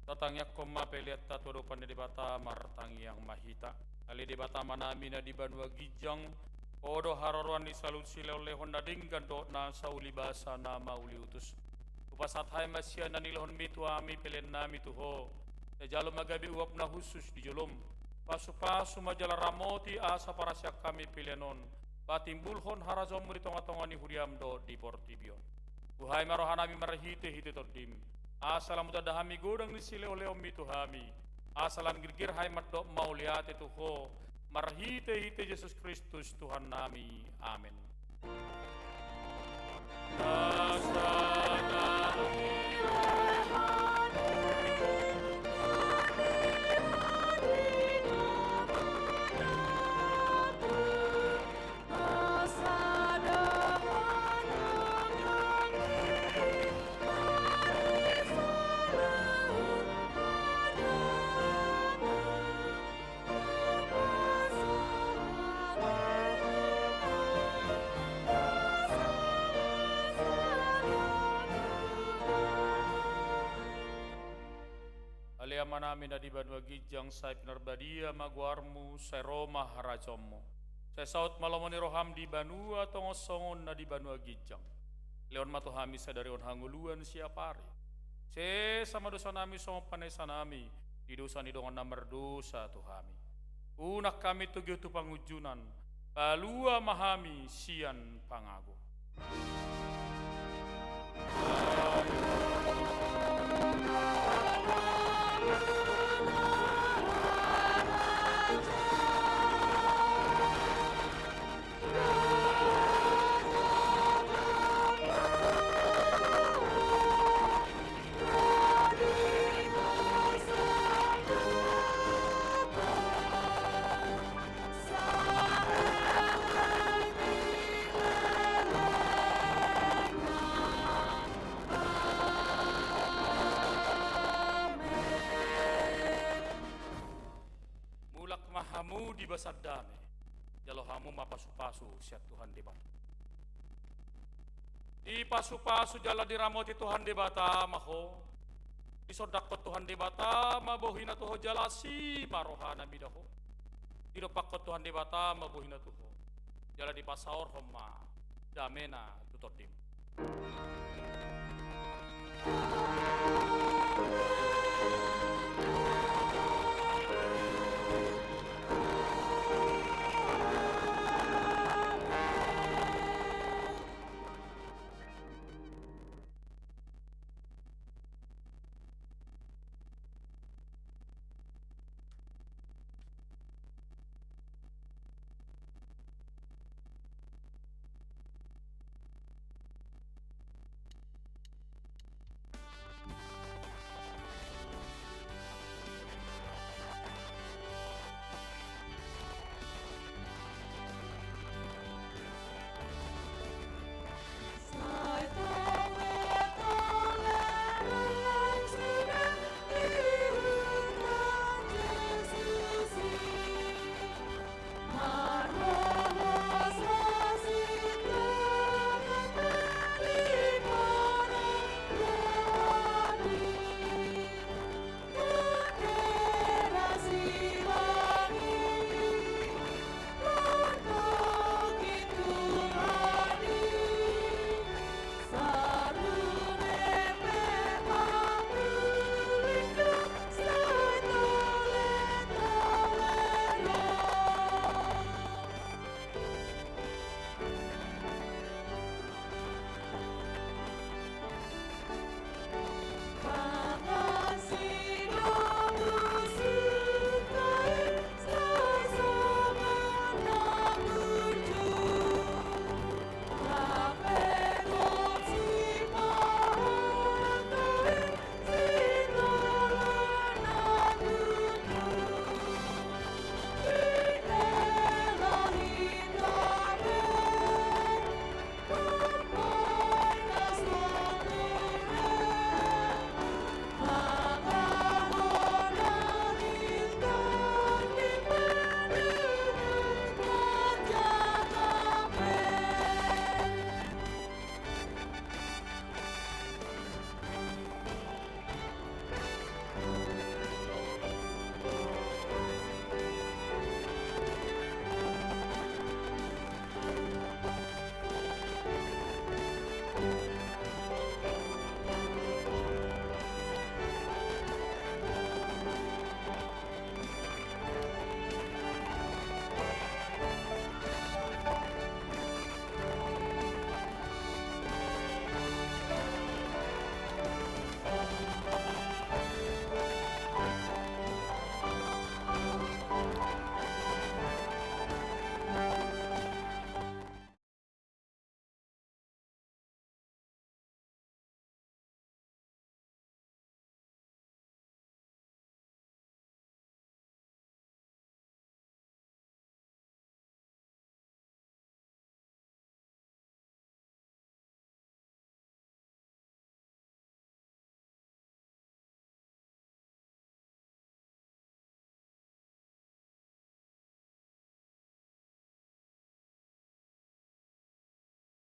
Tatangiangkon ma peleanta tu adopan ni Debata. Martangiang ma hita. Ale Debata Amanami na di banua ginjang, Ho do haroroan ni saluhut silehonlehon na denggan dohot na saulibasa na mauliutus. Hupasahat hami ma sian na nilehonmi tu hami peleannami tu Ho. Sai jalo ma gabe uap na hushus di jolom. Pasupasu ma jala ramoti asa parasian hami pelean on, patimbulhon harajaonmu di tongatonga ni huriam dohot di portibi on. Buhai ma rohanami marhitehite Tondim, asa lam tanda hami godang ni sileoleonmi tu hami, asa lam girgir hami mandok mauliate tu Ho, marhitehite Jesus Kristus Tuhannami. Amen. Ale Amanami na di banua ginjang, sai pinarbadia ma goarmu, sai ro ma harajaonmu. Sai saut ma lomo ni roham di banua tonga on songon na di banua ginjang. Lehon ma tu hami sadari on hangoluan siapari. Sesa ma dosanami songon panesanami di dosa ni dongan na mardosa tu hami. Unang hami togihon tu pangunjunan, palua ma hami sian pangago. Mulak ma hamu di bagasan dame, jalo hamu ma pasupasu sian Tuhan Debata. Dipasupasu jala diramoti Tuhan Debata ma ho. Disondangkon Tuhan Debata ma bohina tu ho jala asi ma rohana mida ho. Didompakkon Tuhan Debata ma bohina tu ho jala dipasaorhon ma damena tu tondim.